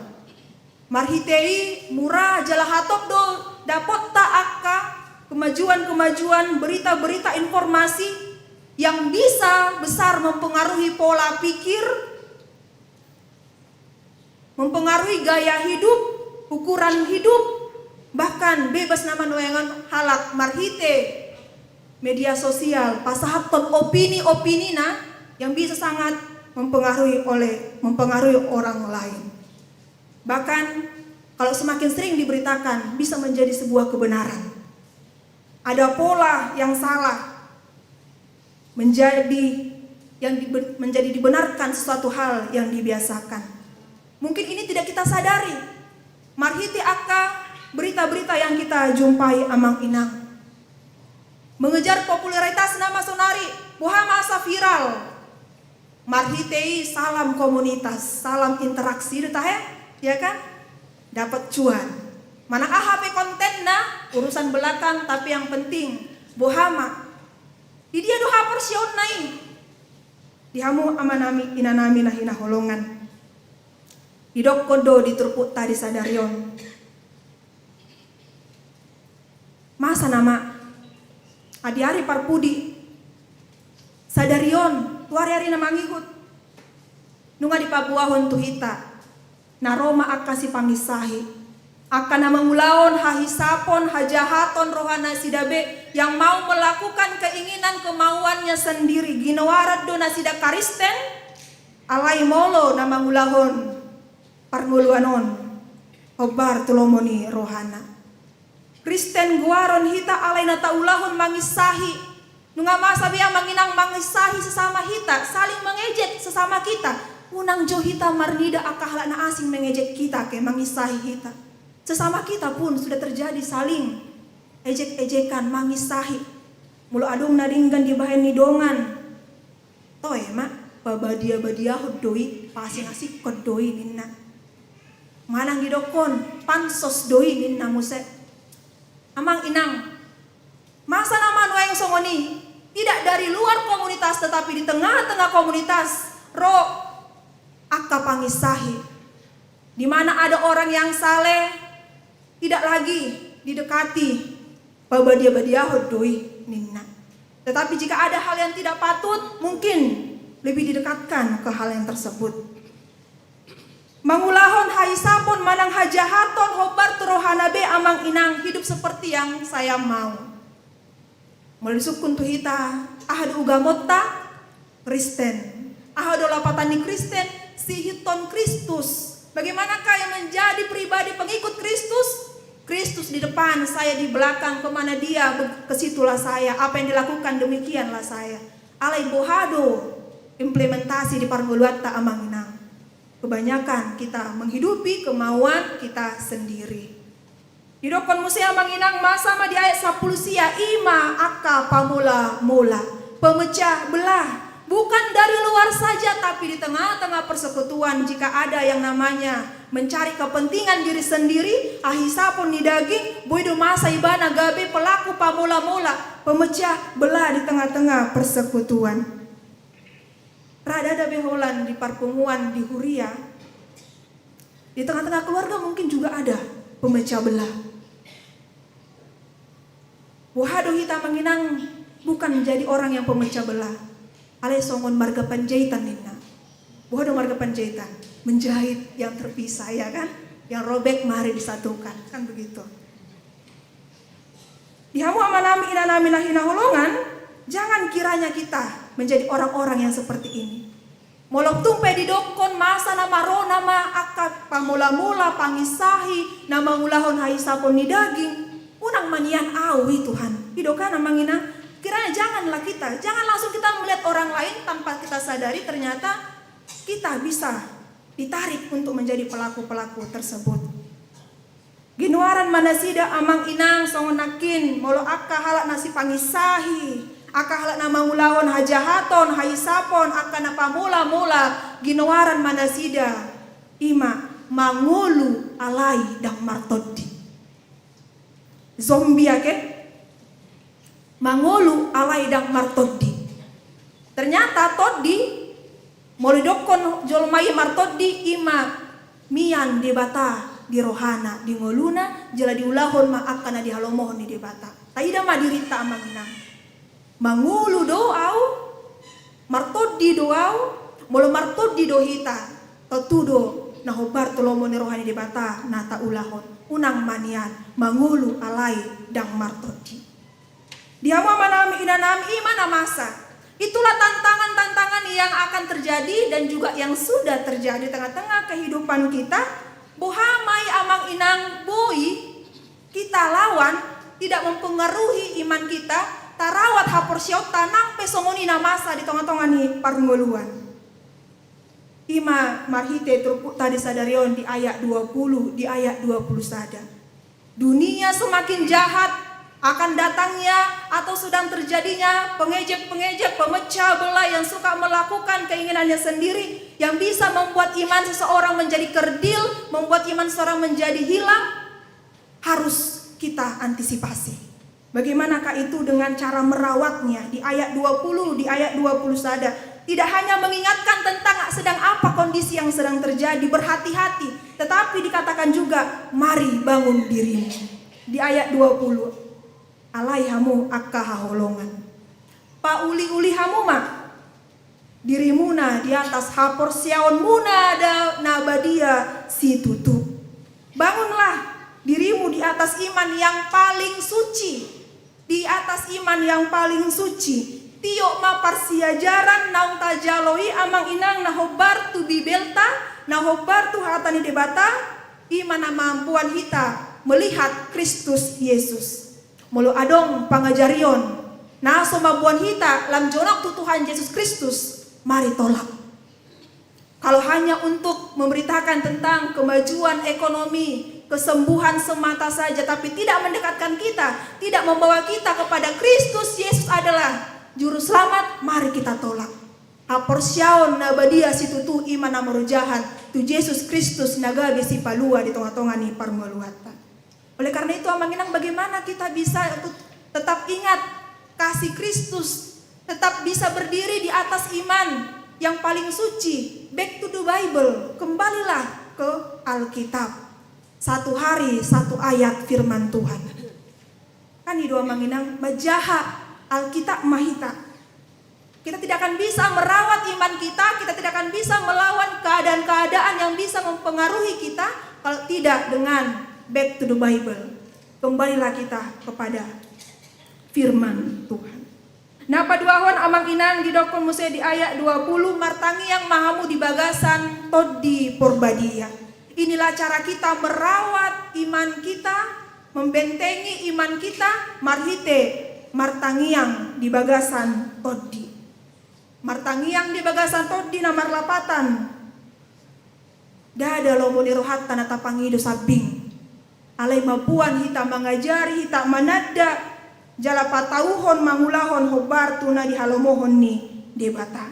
Marhite i mura jala hatop do dapotta angka kemajuan-kemajuan, berita-berita, informasi yang bisa besar mempengaruhi pola pikir, mempengaruhi gaya hidup, ukuran hidup, bahkan bebas nama nuaeng on halak marhite media sosial pasahathon opini-opinina yang bisa sangat mempengaruhi oleh, mempengaruhi orang lain. Bahkan kalau semakin sering diberitakan, bisa menjadi sebuah kebenaran. Ada pola yang salah menjadi, yang dibe-, menjadi dibenarkan sesuatu hal yang dibiasakan. Mungkin ini tidak kita sadari. Marhite angka berita-berita yang kita jumpai, amang inang. Mengejar popularitas nama saonari, boha ma asa viral. Marhite i salam komunitas, salam interaksi do tahe, ya kan? Dapat cuan. Manang aha pe kontenna, urusan belakang, tapi yang penting boha ma. Di dia do haporseaonna i? Di hamu amanami, inanami na hinaholongan. Didokkon do di turpukta di sadari on. Masa nama, di ari parpudi, sadari on, tu ari-ari na mangihut, nunga dipaboahon tu hita na ro ma angka sipanginsahi, angka na mangulahon hahisapon, hajahaton rohanasida be, yang mau melakukan keinginan kemauannya sendiri. Ginoaran do nasida Kristen, alai molo na mangulahon parngoluan on hombar tu lomo ni rohana. Kristen goaron hita alai na taulahon manginsahi. Nunga masa be, amang inang, manginsahi sesama hita, saling mengejek sesama kita. Unang jo hita marnida angka halak na asing mengejek kita, ke manginsahi hita. Sesama kita pun sudah terjadi saling ejek-ejekan, manginsahi. Molo adong na denggan dibahen ni dongan, toe ma, pabadia-badiahon do i, paasing-asingkon do i ninna. Manang didokkon pansos do i ninna muse. Amang inang, masa nama nuaeng songon i? Tidak dari luar komunitas, tetapi di tengah-tengah komunitas ro angka panginsahi. Di mana ada orang yang saleh, tidak lagi didekati, pabadia-badiahon do i ninna. Tetapi jika ada hal yang tidak patut, mungkin lebih didekatkan ke hal yang tersebut. Mangulahon hahisapon manang hajahaton hombar tu rohana be, amang inang, hidup seperti yang saya mau. Molo disungkun tu hita, aha do ugamonta? Kristen. Aha do lapatan ni Kristen? siihuthon Kristus. Bagaimanakah yang menjadi pribadi pengikut Kristus? Kristus di depan, saya di belakang, kemana dia, be-, ke situlah saya. Apa yang dilakukan, demikianlah saya. Alai boha do implementasi di parngoluanta, amang inang? Kebanyakan kita menghidupi kemauan kita sendiri. Didok muse, amang inang, masa ma di ayat sampulu sia, i ma angka pamola-mola, pemecah belah. Bukan dari luar saja, tapi di tengah-tengah persekutuan, jika ada yang namanya mencari kepentingan diri sendiri, hahisapon ni daging, boi do masa ibana gabe pelaku pamola-mola, pemecah belah di tengah-tengah persekutuan. Rada-rada be holan di parpunguan, di huria, di tengah-tengah keluarga mungkin juga ada pemecah belah. Boha do hita, amang inang, bukan menjadi orang yang pemecah belah? Alai songon marga Panjaitan ninna. Boha do marga Panjaitan? Menjahit yang terpisah, ya kan? Yang robek mari disatukan, kan begitu. Di hamu amanami, inanami na hinaholongan, jangan kiranya kita menjadi orang-orang yang seperti ini. Molo tung pe didokkon masa na marona ma angka pamola-mola, panginsahi, na mangulahon hahisapon ni daging, unang ma nian au i, Tuhan. I do kan, amang inang? Kiranya janganlah kita, jangan langsung kita melihat orang lain tanpa kita sadari ternyata kita bisa ditarik untuk menjadi pelaku-pelaku tersebut. Ginoaran ma nasida, amang inang, songon nangkin, molo angka halak na sipanginsahi, angka halak na mangulahon hajahaton, hahisapon, angka na pamola-mola, ginoaran ma nasida, i ma mangolu alai ndang martondi. Zombie ake. Mangolu alai ndang martondi. Ternyata tondi, molo didokkon jolma i martondi, i ma mian Debata di rohana, di ngoluna, jala diulahon ma angka na dihalomohon ni Debata. Taida ma dirinta, amang inang. Mangolu do au, martondi do au. Molo martondi do hita, tontu do na hombar tu lomo ni roha ni Debata na taulahon. Unang ma nian mangolu alai ndang martondi. Di hamu amanami, inanami, i ma na masa. Itulah tantangan-tantangan yang akan terjadi dan juga yang sudah terjadi di tengah-tengah kehidupan kita. Boha ma i, amang inang, boi kita lawan, tidak mempengaruhi iman kita, tarawat haporseaonta nang pe songon i na masa di tonga-tonga ni parngoluan. I ma marhite turpukta di sadari on, di ayat dua puluh, di ayat dua puluh sada. Dunia semakin jahat, akan datangnya atau sedang terjadinya pengejek-pengejek, pemecah belah yang suka melakukan keinginannya sendiri, yang bisa membuat iman seseorang menjadi kerdil, membuat iman seseorang menjadi hilang, harus kita antisipasi. Bagaimanakah itu dengan cara merawatnya? Di ayat dua puluh, di ayat dua puluh sada, tidak hanya mengingatkan tentang sedang apa kondisi yang sedang terjadi, berhati-hati, tetapi dikatakan juga, "Mari bangun dirimu." Di ayat dua puluh, alai hamu angka haholongan, pauli-uli hamu ma dirimuna di atas haporseaonmuna da-, na badia situtu. Bangunlah dirimu di atas iman yang paling suci, di atas iman yang paling suci. Tiop ma parsiajaran naung tajalo i, amang inang, na hombar tu Bibelta, na hombar tu hata ni Debata, i ma na mamboan hita melihat Kristus Yesus. Molo adong pangajarion na so mamboan hita lam jonok tu Tuhan Jesus Kristus, mari tolak. Kalau hanya untuk memberitakan tentang kemajuan ekonomi, kesembuhan semata saja, tapi tidak mendekatkan kita, tidak membawa kita kepada Kristus Yesus adalah Juru Selamat, mari kita tolak. Haporseaon na badia situtu i ma na marojahan tu Jesus Kristus na gabe sipalua di tonga-tonga ni parngoluanta. Oleh karena itu, amang inang, bagaimana kita bisa tetap ingat kasih Kristus, tetap bisa berdiri di atas iman yang paling suci, back to the Bible, kembalilah ke Alkitab. Satu hari, satu ayat firman Tuhan. Kan i do, amang inang, manjaha Alkitab ma hita. Kita tidak akan bisa merawat iman kita, kita tidak akan bisa melawan keadaan-keadaan yang bisa mempengaruhi kita kalau tidak dengan back to the Bible. Kembalilah kita kepada firman Tuhan. Na paduahon, amang inang, didokkon muse di ayat dua puluh, martangiang ma hamu di bagasan Tondi Porbadia. Inilah cara kita merawat iman kita, membentengi iman kita, marhite martangiang di bagasan Tondi. Martangiang di bagasan Tondi na marlapatan. Ndada lomo ni rohanta na tapangido sambing. Alai mamboan hita, mangajari hita, mananda, jala patauhon, mangulahon hombar tu na dihalomohon ni Debata.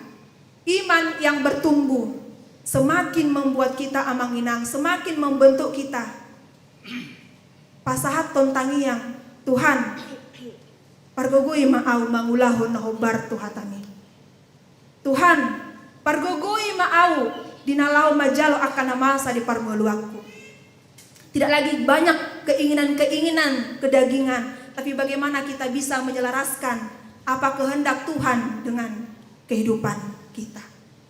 Iman yang bertumbuh semakin membuat kita, amang inang, semakin membentuk kita. Pasahathon tangiang, Tuhan, pargogoi ma ahu mangulahon na hombar tu hataMi. Tuhan, pargogoi ma ahu di na laho manjalo angka na masa di parngoluanku. Tidak lagi banyak keinginan-keinginan kedagingan, tapi bagaimana kita bisa menyelaraskan apa kehendak Tuhan dengan kehidupan kita.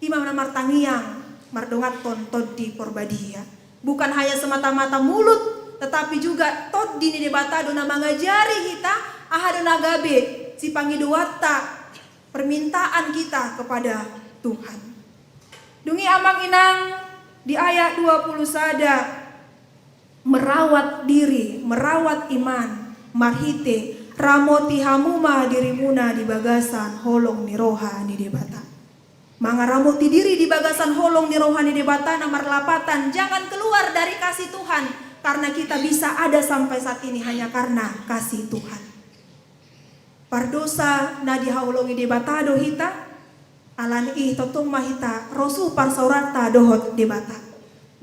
Ima na martangiang mardonganhon Tondi Porbadia. Bukan hanya semata-mata mulut, tetapi juga Tondi ni Debata do na mangajari hita aha do na gabe sipangidoanta, permintaan kita kepada Tuhan. Dung i, amang inang, di ayat dua puluh sada, merawat diri, merawat iman, marhite ramoti hamu ma dirimuna di bagasan holong ni roha ni Debata. Mangaramoti diri di bagasan holong ni roha ni Debata na marlapatan, jangan keluar dari kasih Tuhan, karena kita bisa ada sampai saat ini hanya karena kasih Tuhan. Pardosa na dihaholongi Debata do hita, alani i tongtong ma hita ro suhut parsaoranta dohot Debata.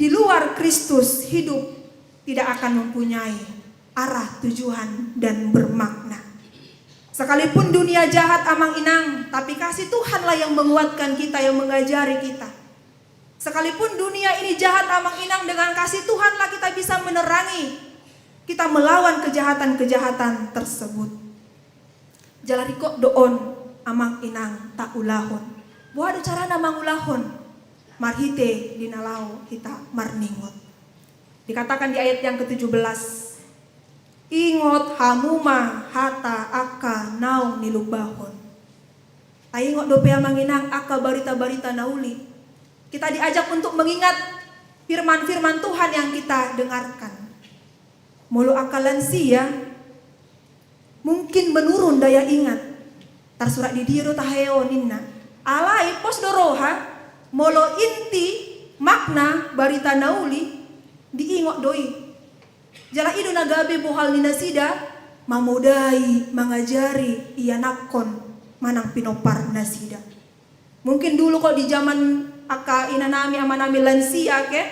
Di luar Kristus, hidup tidak akan mempunyai arah, tujuan, dan bermakna. Sekalipun dunia jahat, amang inang, tapi kasih Tuhanlah yang menguatkan kita, yang mengajari kita. Sekalipun dunia ini jahat, amang inang, dengan kasih Tuhanlah kita bisa menerangi, kita melawan kejahatan-kejahatan tersebut. Jala ringkot do on, amang inang, taulahon. Boha do carana mangulahon? Marhite di na laho hita marningot. Dikatakan di ayat yang ketujuh belas, ingot hamu ma hata angka naung nilumbahon. Taingot dope, amang inang, angka barita-barita na uli. Kita diajak untuk mengingat firman-firman Tuhan yang kita dengarkan. Molo angka lansia, mungkin menurun daya ingat. Tarsurat di dia do tahe on, ninna. Alai pos do roha, molo inti, makna, barita na uli, diingot do i. Jala i do na gabe bohal ni nasida, mamodai, mangajari ianakhon manang pinompar nasida. Mungkin dulu, kalau di zaman angka inanami, amanami lansia, ke?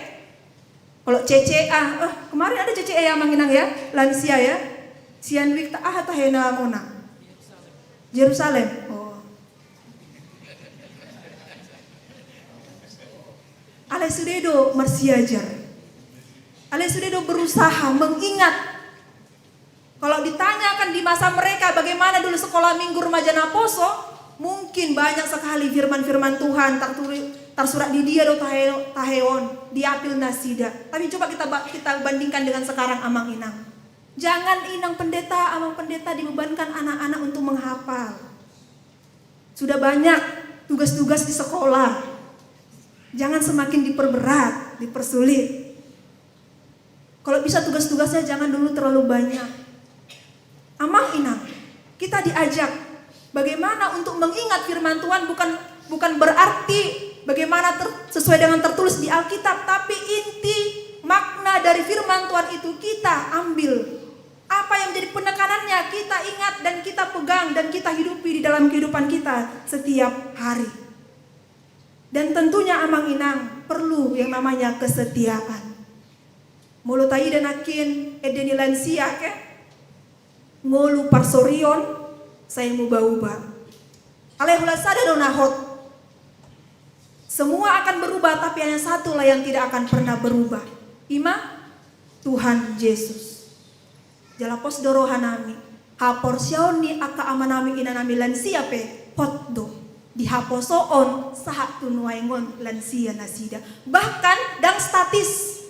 Kalau C C A, eh, kemarin ada C C A ya, amang inang ya, lansia ya. Sian wik ta-, aha tahe namona? Jerusalem. Oh. Alai sude do marsiajar. Alai sude do berusaha mengingat. Kalau ditanyakan di masa mereka bagaimana dulu sekolah minggu remaja naposo, mungkin banyak sekali firman-firman Tuhan terturi-, tersurat di dia do tahe-, tahe on, diapil nasida. Tapi coba kita ba-, kita bandingkan dengan sekarang, amang inang. Jangan inang pendeta, amang pendeta dibebankan anak-anak untuk menghafal. Sudah banyak tugas-tugas di sekolah. Jangan semakin diperberat, dipersulit. Kalau bisa tugas-tugasnya jangan dulu terlalu banyak. Amang inang, kita diajak bagaimana untuk mengingat firman Tuhan, bukan, bukan berarti bagaimana ter-, sesuai dengan tertulis di Alkitab, tapi inti makna dari firman Tuhan itu kita ambil. Apa yang menjadi penekanannya kita ingat dan kita pegang dan kita hidupi di dalam kehidupan kita setiap hari. Dan tentunya, amang inang, perlu yang namanya kesetiaan. Molo taida nangkin ende ni lansia, ke? Ngolu parsorion, sai muba-uba. Alai holan sada do na hot. Semua akan berubah, tapi hanya satulah yang tidak akan pernah berubah. Ima Tuhan Jesus. Jala pos do rohanami, haporseaon ni angka amanami inanami lansia pe hot do. Dihaposoon sahat tu nuaeng on lansia nasida. Bahkan ndang statis,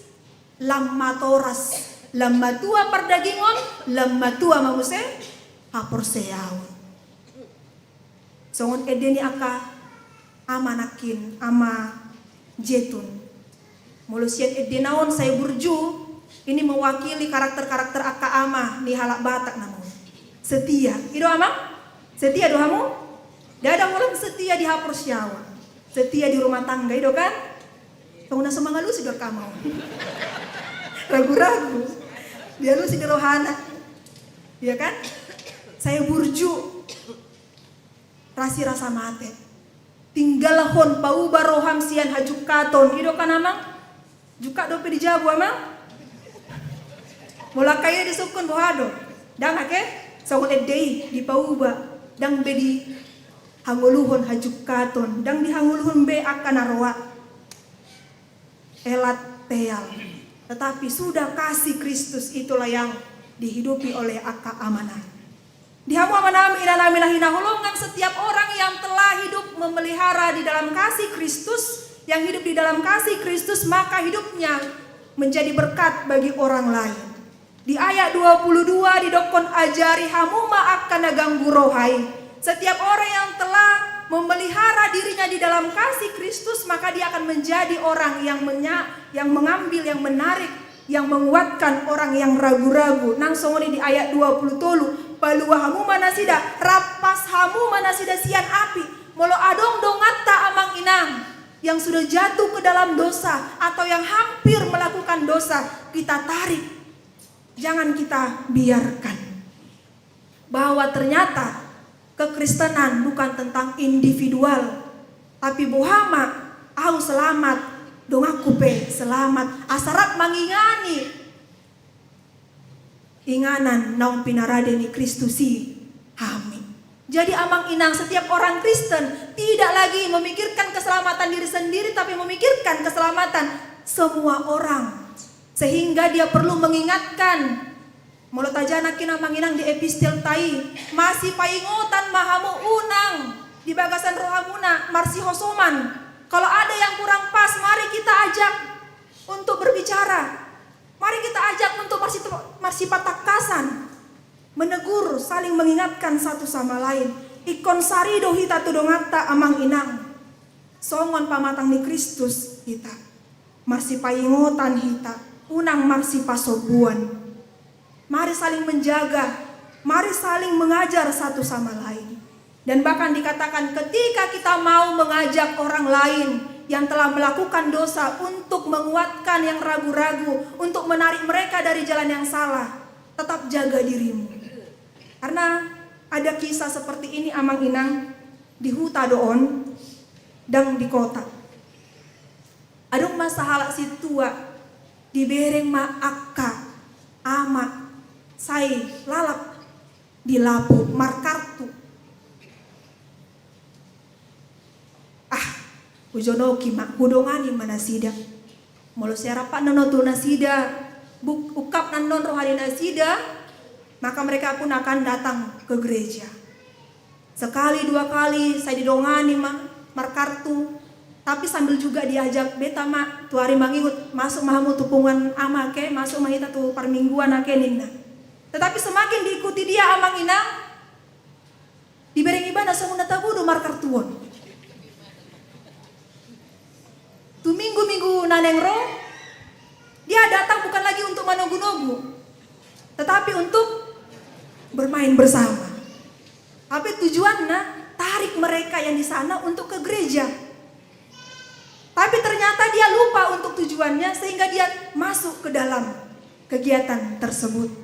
lam matoras, lam matua pardagingon, lam matua ma muse haporseaon. Songon ende ni angka ama nangkin, ama Jetun. Molo sian endena on sai burju, ini mewakili karakter-karakter angka ama ni halak Batak namanya. Setia. I do, Amang? Setia do hamu? Ndada holan setia di haporseaon. Setia di rumah tangga, i do kan? Songon na so mangalusi do angka ama on. Ragu-ragu. Dialusi di rohana. Iya kan? Sai burju. Rasi rasa mate. Tinggalhon, pauba roham sian hajungkaton. I do kan, Amang? Jungkat dope di jabu, Amang? Molo angka i do disungkun, boha do? Ndang, ake? Songon ende i, dipauba. Ndang be dihangoluhon hajungkaton. Ndang dihangoluhon be angka na roa. Elateal. Tetapi sudah kasih Kristus, itulah yang dihidupi oleh angka ama nami. Di hamu ama nami, ina nami na hinaholongan, setiap orang yang telah hidup memelihara di dalam kasih Kristus, yang hidup di dalam kasih Kristus, maka hidupnya menjadi berkat bagi orang lain. Di ayat dua puluh dua didokkon, ajari hamu ma angka na ganggu roha i. Setiap orang yang telah memelihara dirinya di dalam kasih Kristus, maka dia akan menjadi orang yang menya-, yang mengambil, yang menarik, yang menguatkan orang yang ragu-ragu. Nang songon i di ayat dua puluh tolu, palua hamu ma nasida, rampas hamu ma nasida sian api. Molo adong donganta, Amang Inang, yang sudah jatuh ke dalam dosa atau yang hampir melakukan dosa, kita tarik. Jangan kita biarkan. Bahwa ternyata kekristenan bukan tentang individual, tapi boha ma, au selamat, donganku pe selamat. Asa rap mangingani inganan naung pinarade ni Kristus i hami. Jadi, Amang Inang, setiap orang Kristen tidak lagi memikirkan keselamatan diri sendiri, tapi memikirkan keselamatan semua orang. Sehingga dia perlu mengingatkan. Molo tajaha nangkin, Amang Inang, di epistelta i, masipaingotan ma hamu, unang di bagasan rohamuna marsihosoman. Kalau ada yang kurang pas, mari kita ajak untuk berbicara. Mari kita ajak untuk marsi-, marsipatangkasan, menegur, saling mengingatkan satu sama lain. Ingkon sari do hita tu donganta, Amang Inang. Songon pamatang ni Kristus hita. Marsipaingotan hita, unang marsipasombuan. Mari saling menjaga, mari saling mengajar satu sama lain. Dan bahkan dikatakan, ketika kita mau mengajak orang lain yang telah melakukan dosa untuk menguatkan yang ragu-ragu, untuk menarik mereka dari jalan yang salah, tetap jaga dirimu. Karena ada kisah seperti ini, Amang Inang, di huta do on, ndang di kota. Adong ma sahalak sintua, dibereng ma angka ama sai lalap di lapo markartu. Ah, hujonoki ma, hudongani ma nasida. Molo sai rap annon tu nasida, buk-, ungkap annon roha ni nasida, maka mereka pun akan datang ke gereja. Sekali dua kali sai didongani ma markartu, tapi sambil juga diajak, beta ma tu ari mangihut, masuk ma hamu tu punguan ama, ake, masuk ma hita tu parmingguan, ake, ninna. Tetapi semakin diikuti dia, Amang Inang, dibereng ibana songon na tabo do markartu on. Tu minggu-minggu na naeng ro, dia datang bukan lagi untuk manogu-nogu, tetapi untuk bermain bersama. Apa tujuanna? Tarik mereka yang di sana untuk ke gereja. Tapi ternyata dia lupa untuk tujuannya, sehingga dia masuk ke dalam kegiatan tersebut.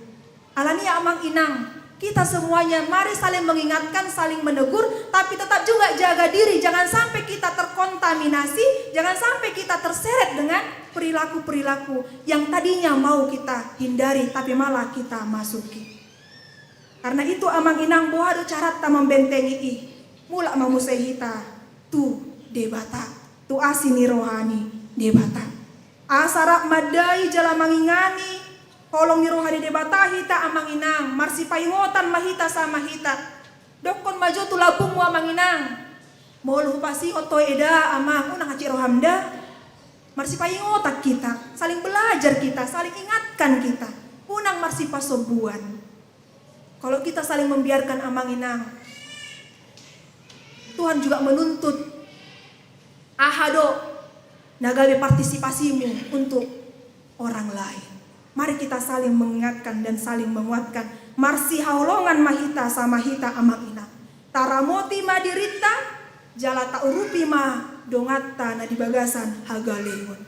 Alani i, Amang Inang, kita semuanya mari saling mengingatkan, saling menegur, tapi tetap juga jaga diri. Jangan sampai kita terkontaminasi, jangan sampai kita terseret dengan perilaku-perilaku yang tadinya mau kita hindari, tapi malah kita masuki. Karena itu, Amang Inang, boha do caranta membentengi i? Mulak ma muse hita tu Debata, tu asi ni roha ni Debata. Asa rap mandai jala mangingani holong ni roha ni Debata hita, Amang Inang, marsipaingotan ma hita sama hita. Dokkon ma jo tu lambungmu, Amang Inang. Molo hupasingot ho, eda, Amang, unang hansit roham da. Marsipaingotan kita, saling belajar kita, saling ingatkan kita. Unang marsipasombuan. Kalau kita saling membiarkan, Amang Inang, Tuhan juga menuntut aha do na gabe partisipasimu untuk orang lain. Mari kita saling mengingatkan dan saling menguatkan. Marsihaholongan ma hita sama hita amang inang. Taramoti ma dirinta, jala taurupi ma donganta na di bagasan hagaleon.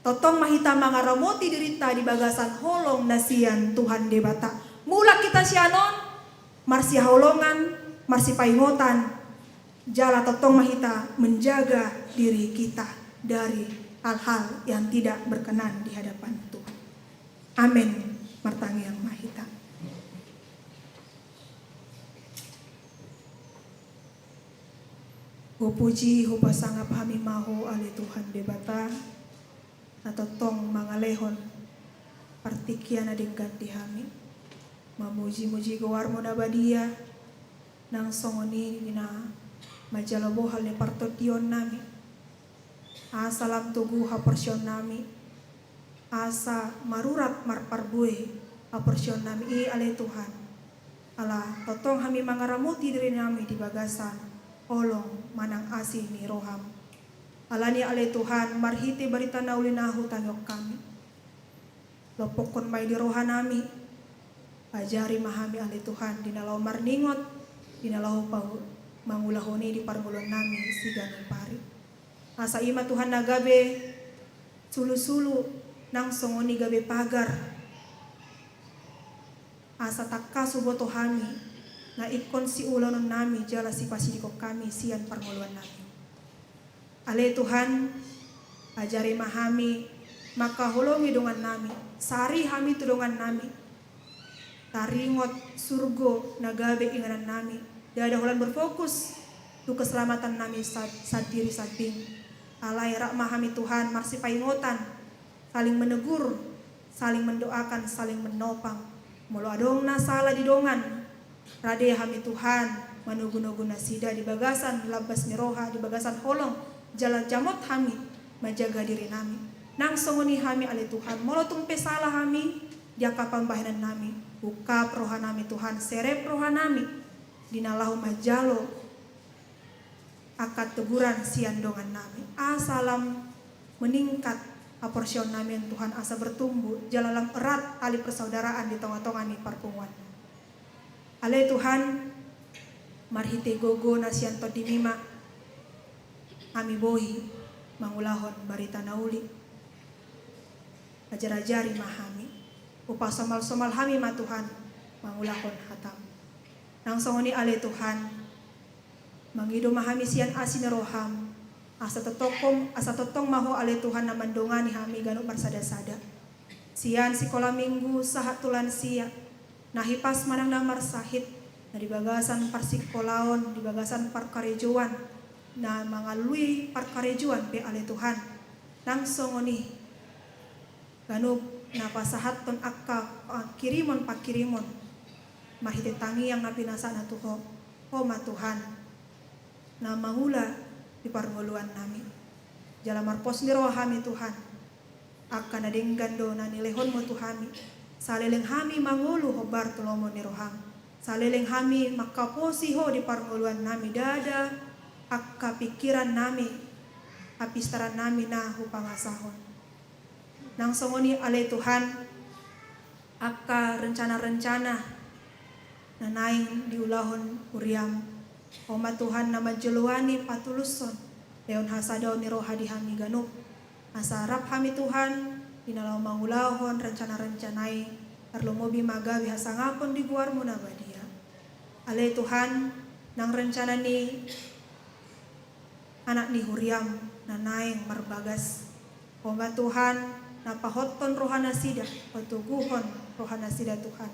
Tongtong ma hita mangaramoti dirinta di bagasan holong na sian Tuhan Debata. Mulak hita sian on, marsihaholongan, marsipaingotan, jala tongtong ma hita menjaga diri kita dari hal-hal yang tidak berkenan di hadapan Tuhan. Amen. Martangiang ma hita. Hupuji, hupasangap hami ma Ho ale Tuhan Debata, na tongtong mangalehon partingkian na denggan di hami, mamuji-muji goarmu na badia, nang songon i di na manjalo bohal ni partondionnami. Asa lam togu haporseaonnami, asa marurat marparbue haporseaonnami i ale Tuhan. Ala tongtong hami mangaramoti dirinami di bagasan holong manang asi ni roham. Alani ale Tuhan, marhite barita na uli na hutangion hami, lompokkon ma i di rohanami. Ajari ma hami ale Tuhan, di na laho marningot, di na laho pau-, mangulahon i di parngoluonnami siganup ari. Asa i ma Tuhan na gabe sulusulu, nang songon i gabe pagar, asa tangkas huboto hami na ingkon siulaonnami jala sipasidingkon hami sian parngoluonnami. Ale Tuhan, ajari ma hami mangkaholongi dongannami, sari hami tu dongannami. Taringot surgo na gabe inganannami, ndada holan berfokus tu keselamatannami sa-, sandiri sambing. Alai rap ma hami Tuhan marsipaingotan, saling menegur, saling mendoakan, saling menopang. Molo adong na sala di dongan, rade hami Tuhan manogunogu nasida di bagasan lambas ni roha, di bagasan holong, jala jamot hami manjaga dirinami. Nang songon i hami ale Tuhan, molo tung pe sala hami di angka pambahenannami, ungkap rohanami Tuhan, serep rohanami di na laho manjalo angka teguran sian dongannami. Asa lam meningkat haporseaonnami on Tuhan, asa bertumbuh jala lam erat tali persaudaraan di tongatonga ni parpunguan. Ale Tuhan, marhite gogo na sian tondimi ma hami boi mangulahon barita na uli. Ajar-ajari ma hami, hupasomalsomal hami ma Tuhan mangulahon hatam. Nang songon i ale Tuhan, mangido ma hami sian asi ni roham, asa tongtong, asa tongtong ma Ho ale Tuhan na mandongani hami ganup marsadasada. Sian sikola minggu sahat tu lansia, na hipas manang na marsahit, na di bagasan parsikolaon, di bagasan parkarejoan, na mangalului parkarejoan pe ale Tuhan. Nang songon i ganup na pasahathon angka pangkirimon-pangkirimon marhite tangiang na pinasana tu Ho, Ho ma Tuhan na mangula di parngoluannami. Jala marpos ni roha hami Tuhan, angka na denggan do na nilehonmu tu hami. Saleleng hami mangolu hombar tu lomo ni roham, saleleng hami mangkaposi Ho di parngoluannami, ndada angka pingkirannami, hapistarannami na hupangasahon. Nang songon i ale Tuhan, angka rencana-rencana na naeng diulahon huriam, Ho ma Tuhan na manjoloani patulushon, lehon hasadaon ni roha di hami ganup. Asa rap hami Tuhan di na laho mangulahon rencana-rencana i, tarlumobi ma gabe hasangapon di goarmu na badia. Ale Tuhan, nang rencana ni anak ni huriam na naeng marbagas, Ho ma Tuhan na pahothon rohanasida, patoguhon rohanasida Tuhan.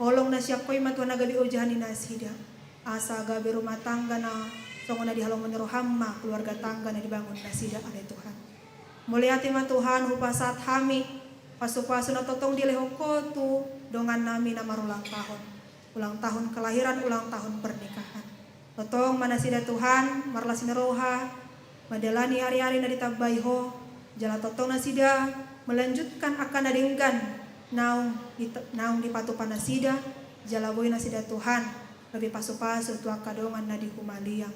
Holong na sian Ho i ma Tuhan na gabe ojahan ni nasida, asa gabe rumah tangga na songon na dihalomohon ni roham ma keluarga tangga na dibangun nasida ale Tuhan. Mauliate ma Tuhan, hupasahat hami pasupasu na tongtong dilehon Ho tu dongannami na marulang tahun. Ulang tahun kelahiran, ulang tahun pernikahan. Tongtong ma nasida Tuhan marlas ni roha mandalani ari-ari na ditambai Ho, jala tongtong nasida melanjutkan angka na denggan naung di, naung dipatupa nasida, jala boi nasida Tuhan Gabe pasupasu tu angka dongan na di humaliang.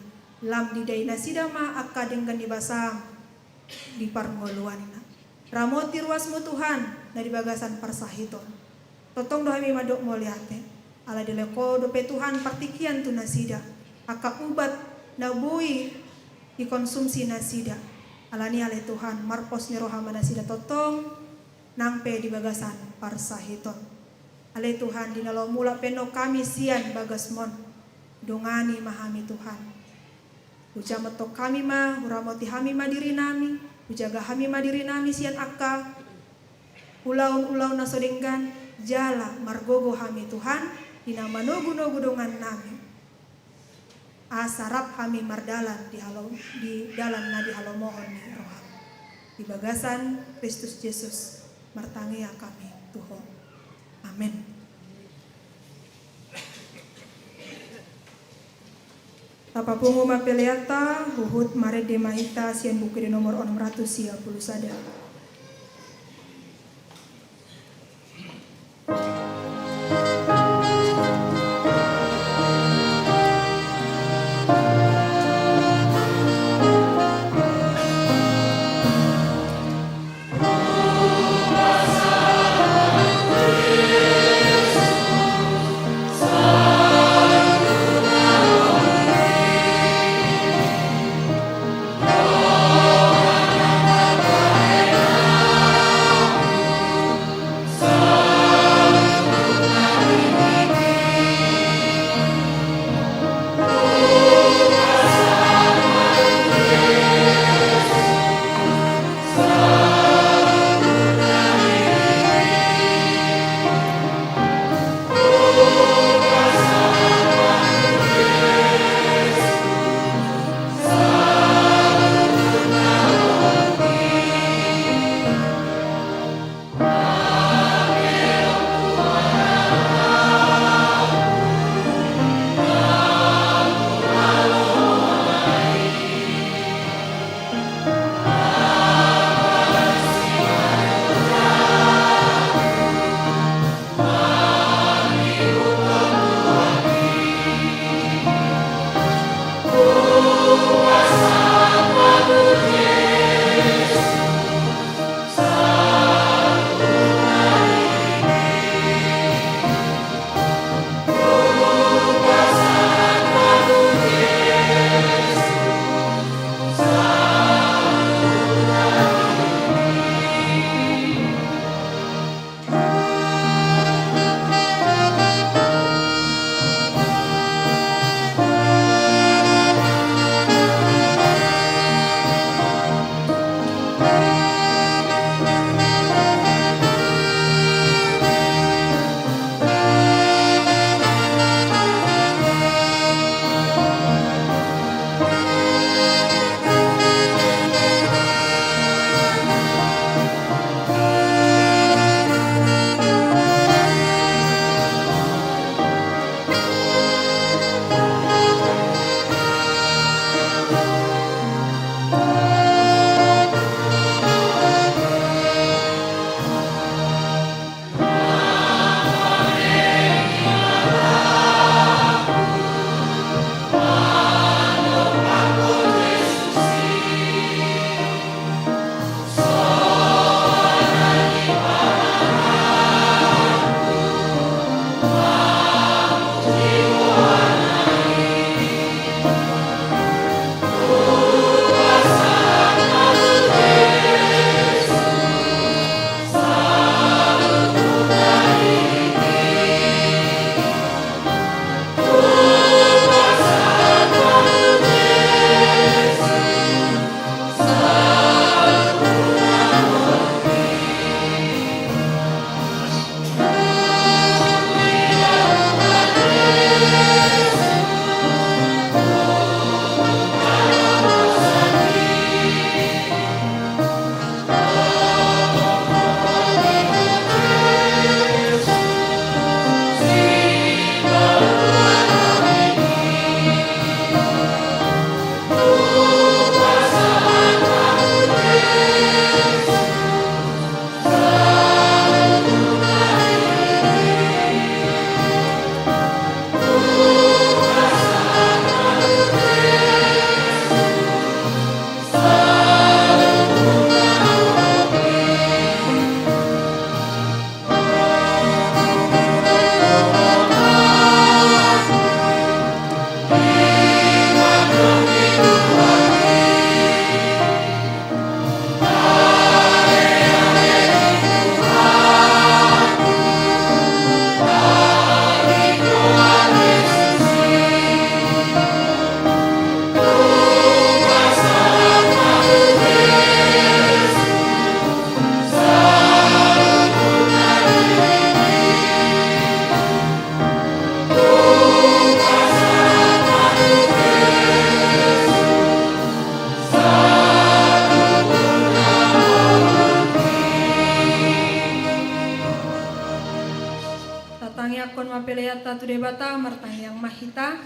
Lam didai nasida ma angka denggan ni basam di parngoluanna. Ramoti ruasmu Tuhan na di bagasan parsahiton. Tongtong do hami mandok mauliate. Ala dilehon Ho dope Tuhan partingkian tu nasida. Angka ubat na boi dikonsumsi nasida. Alani ale Tuhan, marpos ni roha ma nasida tongtong nang pe di bagasan parsahiton. Ale Tuhan, di na laho mulak pe annon hami sian bagasmon. Dongani ma hami Tuhan. Hujamot hami ma, huramoti hami ma dirinami, hujaga hami ma dirinami sian angka ulaon-ulaon na so denggan, jala margogo hami Tuhan, di na manogu-nogu dongannami. Asa rap hami mardalan di halo-, di dalan na dihalomohon ni roham. Di bagasan Kristus Jesus, martangiang hami tu Ho. Amen. Tapapungu ma peleanta, huhut marende ma hita sian Buku Ende nomor onom ratus sia pulu sada. Peleanta tu Debata, martangiang ma hita.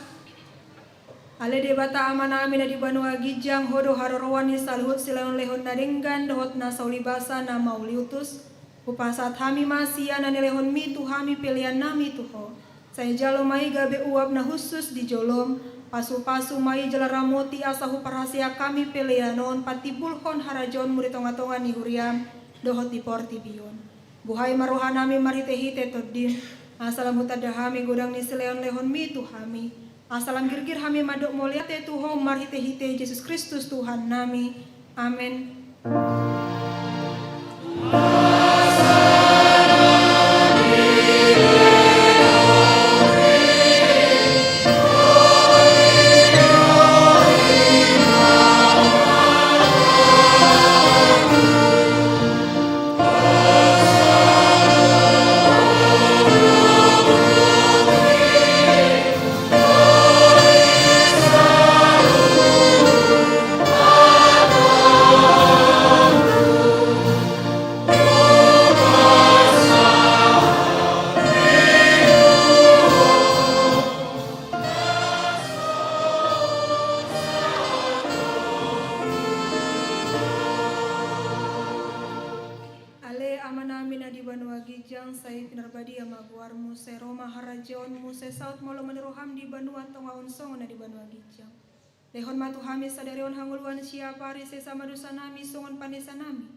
Ale Debata Amanami na di banua ginjang, Ho do haroroan ni saluhut silehonlehon na denggan dohot na sauli basa na mauliutus. Hupasahat hami ma sian na nilehonmi tu hami peleannami tu Ho. Sai jalo ma i gabe uap na hushus di jolom, pasupasu ma i jala ramoti asa huparhaseang hami pelean on patimbulhon harajaonmu di tongatonga ni huriam dohot di portibi on. Buhai ma rohanami marhitehite Tondim, asa lam hutanda hami godang ni silehonlehonmi tu hami, asa lam girgir hami mandok mauliate tu Ho marhitehite Jesus Kristus Tuhannami. Amen. Ale Amanami na di banua ginjang, sai pinarbadia ma goarmu, sai ro ma harajaonmu, sai saut ma lomo ni roham di banua tonga on songon na di banua ginjang. Lehon ma tu hami sadari on hangoluan siapari, sesa ma dosanami songon panesanami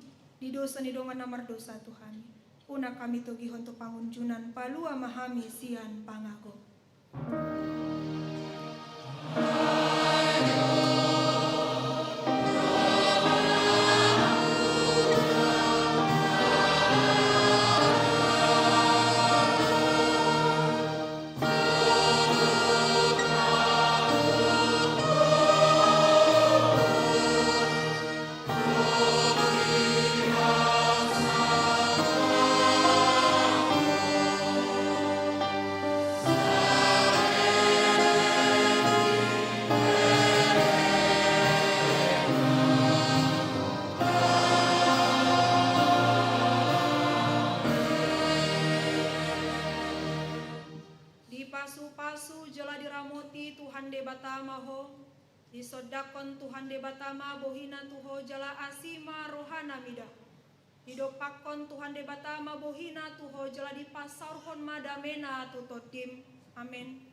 di dosa ni dongan na mardosa tu hami. Unang hami togihon tu pangunjunan, palua ma hami sian pangago. Dipasupasu jala diramoti Tuhan Debata ma ho. Disondangkon Tuhan Debata ma bohina tu ho jala asi ma rohana mida ho. Didompakkon Tuhan Debata ma bohina tu ho jala dipasaorhon ma damena tu tondim. Amen.